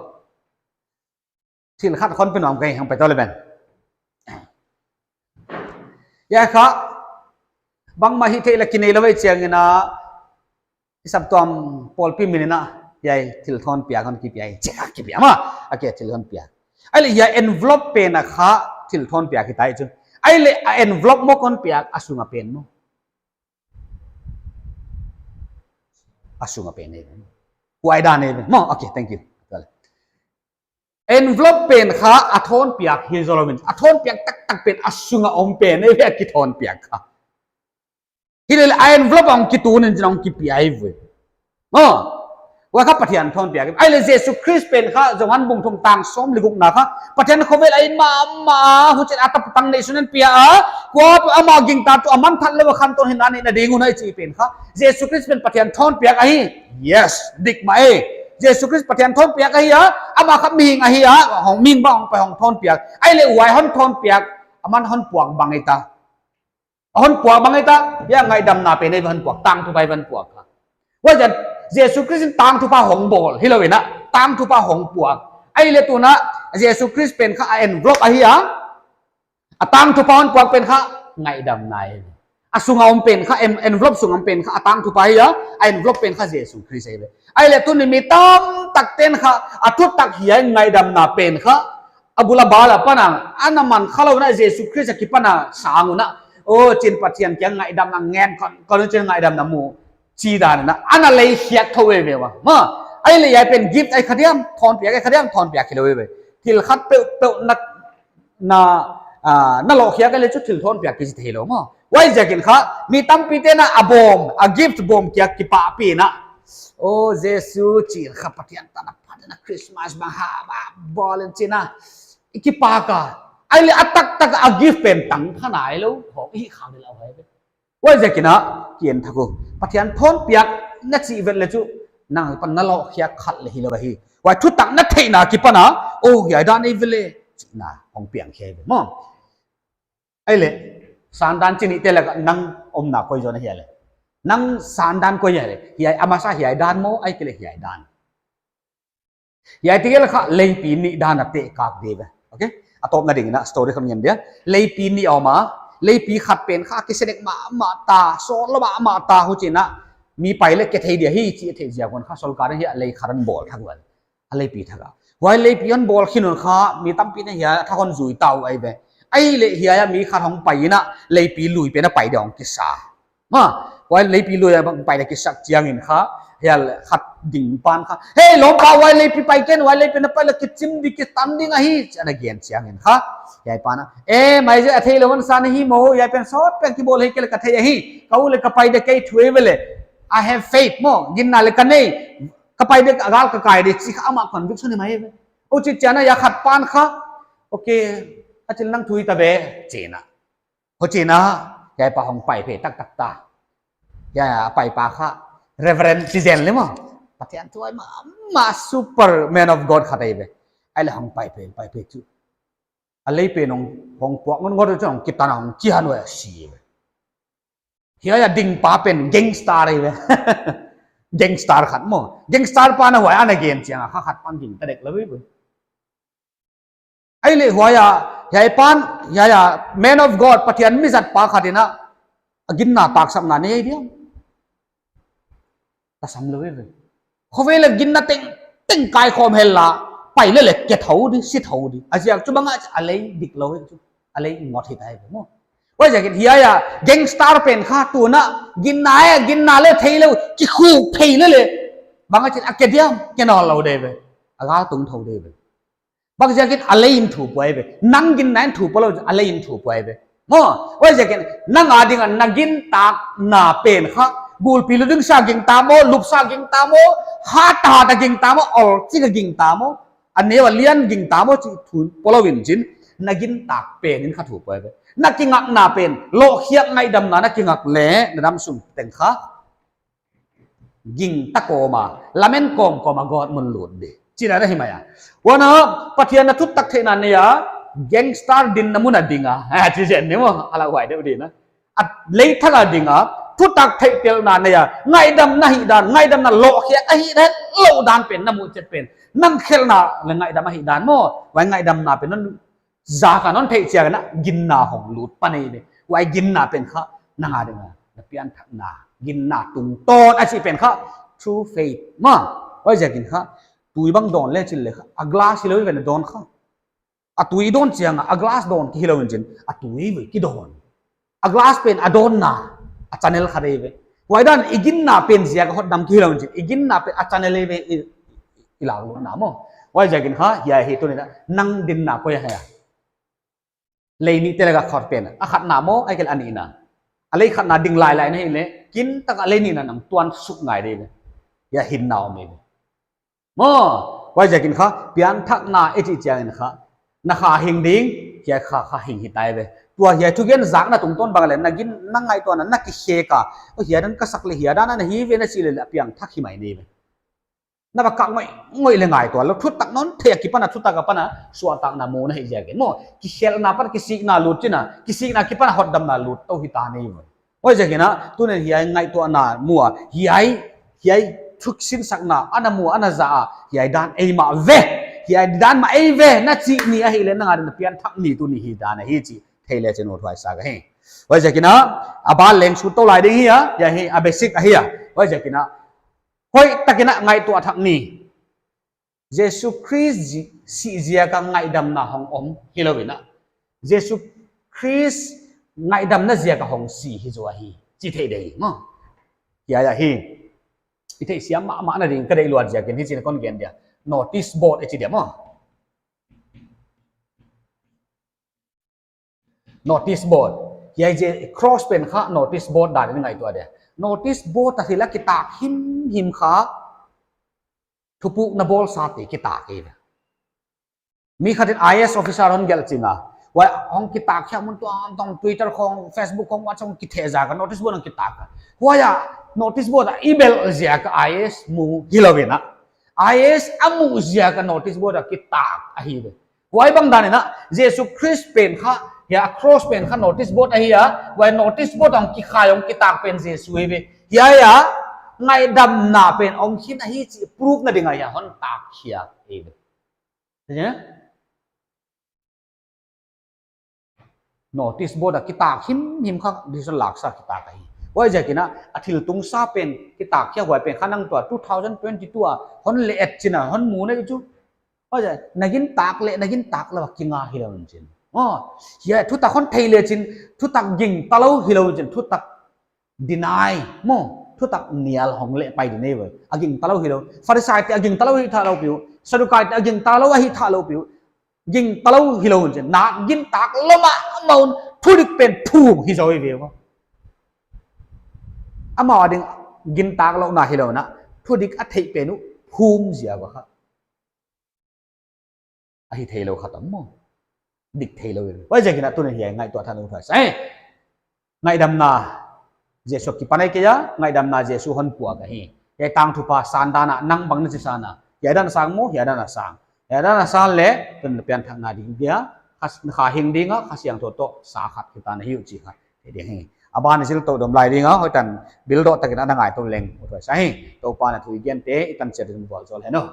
Thil khat hon pe nuam ka hi, hong pe tou leh ven. Hiai kha, bangmah hihtheih leh kinei lou ei chiang in a, i saptuam pawlpi min in a, hiai thilthawnpiak hon kipia hi, chia kipia maw, a kia thilthawnpiak. Ahihleh hiai envelope pen a kha thilthawnpiak hita ei chu. Ahihleh a envelope maw kon piak a sung a pen maw. A sung a pen ei. Huai dan ei maw, ok, thank you. Envelope pen kha a thawnpiak hi zaw lou in. A thawnpiak taktak pen a sung a om pen ei ve a kithawnpiak kha. Hilele a envelope a hong kitun in chin hong kipia hi ve. Maw. Huai kha Pathian thawnpiak. Ahihleh Jesu Khrist pen kha Johan bung thum tang sawm leh gukna kha. Pathian khovel a it mahmah a, huchiin a tapa tang neihsun in pia a. Kuapeuh ama gingta tuh aman that lou a khantawn hinna neihna ding un ahi chih pen kha. Jesu Khrist pen Pathian thawnpiak ahi. Yes, dik mah e. Jesu Khrist Pathian thawnpiak ahi a, ama kha mihing ahi a, hong mihing bang hong pai hong thawnpiak. Ahihleh huai hon thawnpiak, aman hon puak bang ei ta. A hon puak bang ei ta, hiai ngaihdamna pen ei hon puak, tangthupha ei hon puak kha. Huaiziakin Jesu Khrist in tangthupha hong bawl, hilou in a, tangthupha hong puak. Ahihleh tuna, Jesu Khrist pen kha a envelope ahi a, a tangthupha hon puak pen kha, ngaihdamna ei. A sunga om pen kha, en-, envelope sunga om pen kha, a tangthupha hi a, a envelope pen kha Jesu Khrist ahi ve. Ahihleh tuni mi tamtak ten kha, a thutak hiai ngaihdamna pen kha, a bul a bal a pan a, ana man khalou na Jesu Khrist a kipan a sang un a, o chin Pathian kiang ngaihdamna ngen kon, kon chin ngaihdamna mu, chi dan in a, ana lei khiak thou veve ua. Maw, ahihleh hiai pen gift ahi kha diam, thonpiak ahi kha diam, thonpiak hilou veve. Thil khat peuhpeuh na na, ah, na lohkhiak leh chu thil thonpiak kichi theilou maw. Huaiziakin kha, mi tampi ten a bawm, a gift bawm kia kipahpih in a. O Jesu chi kha Pathian tan a phat in a Christmas bang ha ba bawl in chin a. I kipak a. Ahihleh a taktak a gift pen tang kha nailou. Hong hi kha ni lau hai ve. Huaiziakin a, kiang thak uh. Pathian thonpiak na chih vet leh chu, nang pan na lohkhiak khat leh hilou ahi. Huai thutak na theihna kipan a, o, hiai dan ahi ve leh, chihna, hong piang khia ve maw. Ahihleh, sandan chi nihte laka nang omna koi zaw na hia leh. Nang sandan koi hia leh, hiai a masa hiai dan maw, ahihkeileh hiai dan. Hiai tegel kha leipi nih dan a teh kak di ve. Okay? A tawpna ding in a story khat ngen dia. Leipi nih om a, leipi khat pen kha kisia dek mahmah ta, sawtlou mahmah ta huchi in a. Mi pai leh ke thei dia hi chi theih ziak un kha sorkar in hiai lei khat hon bawl thak ua. A leipi thak a. Huai leipi hon bawl khin un kha mi tampi in a hiai thak hon zui ta uh ahi ve. Ahihleh hiai a mi khat hong pai in a leipi lui pen a pai dia hong kisa. Maw, huai leipi lui a bang pai na kisak chiangin kha, hiai khat ding pan kha. Hei, lawmpa huai leipi pai ken, huai leipi na pai leh kichim di kitan ding ahi, chi ana gen chiangin kha. Hiai pan a, e, mai je a theilou man san hi maw, hiai pen sawt pen kibawl hi kei leh ka thei ahi, ka u leh ka pai de kei thu ahi ve leh. I have faith maw, ginna leh ka nei, ka pai de a gal ka kai de chi kha amah conviction hi mai ve. O chi chiang a hiai khat pan kha, okay, a chil nang thu hi ta ve, chi in a. Huchi in a, hiai pa hong pai phei taktak ta. Hiai a pai pa kha, Reverend Tizen leh maw. Pathian thu ahi mahmah super man of God khat ahi ve. Ahihleh hong pai phei, pai phei chu. A lei pen hong, hong puak ngon ngon chu hong kitan a hong kihan ua si ve. Hiai a ding pa pen gangster ahi ve. Gangster khat maw. Gangster pa in a huai ana gen chiang a kha khat pan ging ta dek lou ve. Ahihleh huai a, hiai pan, hiai a, man of God, Pathian mi zat pa khat in a, a ginna taksapna nei diam. Tasam lou ve. Khovel a ginna tengteng kaikhawm hel a, pai leh leh ke thou di, si thou di. A ziak chu bang a, a lei dik lou hi chu, a lei ngot hi ta hi maw. Huaiziakin hiai a, gangster pen kha tuin a, ginna e, ginna leh theilou, kikhuk phei leh leh. Bang a chin a ke diam, ke nawnlou di ve. A gal tung thou di ve. Bang ziakin a lei in thu pua ve. Nang ginna in thu pua lou, a lei in thu pua ve. Maw, huaiziakin nang a ding a na gintakna pen kha. Gulpi lu ding sa gingta maw, lup sa gingta maw, hat hat a gingta maw, ol chik a gingta maw. A neu a lian gingta maw, chih thu pua lou in chin. Na gintak pen in kha thu pua ve. Na kingakna pen, lohkhiak ngaihdamna na kingak leh, na damsung teng kha. Gingta kawm a, lamen kawmkawm a God mun lut di. Chihna ahi mai a. Huan a, Pathian a thutak theihna nei a, gangster dinna mun a ding a. Ha, chi zen ni maw, a lauhuai deuh di na. A lei thak a ding a, thutak theihtelna nei a, ngaihdamna hihdan, ngaihdamna lohkhiak a hihdan, louhdan pen, na muh chet pen. Nang khelhna leh ngaihdam a hihdan maw, huai ngaihdamna pen non zak a non theih chiang a ginna hong lut pan ei ve. Huai ginna pen kha, nang a ding a, na pianthakna, ginna tungtawn a chih pen kha, true faith. Maw, huaiziakin kha, tui bang dawn leh chin leh kha, a glass hilou ve na dawn kha. A tui dawn chiang a, a glass dawn ki hilou in chin, a tui ve ki dawn. A glass pen a dawnna, a channel khat ei ve. Huai dan i ginna pen ziak a hotdam ki hilou in chin, i ginna pen a channel ei ve i, i laklutna maw. Huaiziakin kha, hiai hi tuin a, nang dinna koi hia. Lei nihte laka khat pen, a khatna maw, ahihkeileh a nihna. A lei khatna ding lailai na hih leh, kintak a lei nihna nang tuan suk ngai di ve. Hiai hinna om ei ve. Maw, huaiziakin kha, pianthakna i chih chiangin kha. Na kha hing ding, hiai kha, kha hing hi ta ei ve. Tua hiai thugen zakna tungtawn bang leh, na gin, na ngaihtuahna, na kikhek a. O hiai dan ka sak leh, hiai dan a na hi ve na chih leh, a piangthak hi mai ni ve. Na va kak ngoih, ngoih leh ngaihtuah lou. Thutak non theih a kipan a, thutak a pan a, suahtakna mu na hih ziakin. Maw, kikhelhna pan kisikna lut chin a, kisikna kipan a hotdamna lut tou hi ta ni ve. Huaiziakin a, tuin hiai ngaihtuahna mu a, hiai, hiai thuksinsakna, ana mu, ana za a, hiai dan ei mah ve, hiai dan mah ei ve, na chih ni ahih leh nang a ding a pianthak ni tuni hi dan ahi chih, thei leh chin uthuai sak ahi. Huaiziakin a, a ban leng sut tou lai ding hi a, hiai hi a basic ahi a. Huaiziakin a, hoihtakin a ngaihtuah thak ni. Jesu Khrist zi-, sih ziaka ngaihdamna hong om hilou in a, Jesu Khrist ngaihdamna ziaka hong si hi zaw ahi, chi thei ding maw. Hiai ahi. I theihsiam mahmahna ding ka deih luat ziakin hichi'n kon gen dia. Notice board i chi dia maw. Notice board. Hiai Jesu Khrist pen kha notice board dan in ngaihtuah dia. Notice board a thil a kitak himhim kha thupukna bawlsate kitak hi ve. Mi khat in I A S officer hon gelh ching a, huai hong kitak khia mun tuamtuam, Twitter khong, Facebook khong, WhatsApp khong kitheh ziaka notice board hong kitak a. Huai a notice board a i belh ziaka I A S mu hilou in a, I A S a muh ziaka notice board a kitak ahi ve. Huai bang dan in a, Jesu Khrist pen kha, hiai a cross pen kha notice board ahi a, huai notice board hong kikhai hong kitak pen Jesu hi ve. Hiai a ngaihdamna pen om khin ahi chih proof na ding a hiai hon tak khia hi ve. Notice board a kitak himhim kha decision laksa kitak ahi. Huaiziakin a, a thil tungsa pen kitak khia huai pen kha nang tua two thousand twenty-two a hon leh et chi'n a hon mu nei chu. Huaiziak, na gintak leh na gintak lou a kinga hilou in chin. Oh, hiai thutak hon thei leh chin, thutak gingta lou hilou in chin, thutak deny maw, thutak nial hong leh pai ding nei ve. A gingta lou hilou. Pharisaite a gingta lou hi thalou piu. Saddukaite a gingta lou ahi thalou piu. Gingta lou hilou in chin. Na gintak lou mahmah un thudik pen thum hi zaw hi ve maw. Amau a ding gintak louhna hilou in a, thudik a theih pen uh thum ziak uh kha. Ahi theilou kha tam maw. Dik theilou. Huaiziakin a tuni'n hiai ngaihtuah thak nuam uh thuai sa. Eh, ngaihdamna Jesu kipan ahi kei a, ngaihdamna Jesu hon puak ahi. Hiai tangthupha san dan a nang bang na chi san a, hiai dan a sang maw, hiai dan a sang. Hiai dan a san leh, tun pianthakna ding dia, kha, kha hing ding a, Kha Siangthou toh sa khat hita na hi uh chih kha. Hi ding hi. A ban zil tou dom lai ding a, hoihtak bildoh takin a na ngaihtuah leng uh thuai sa hi. Toupa'n a thu i gente i tan chiat in vualzawl hen aw.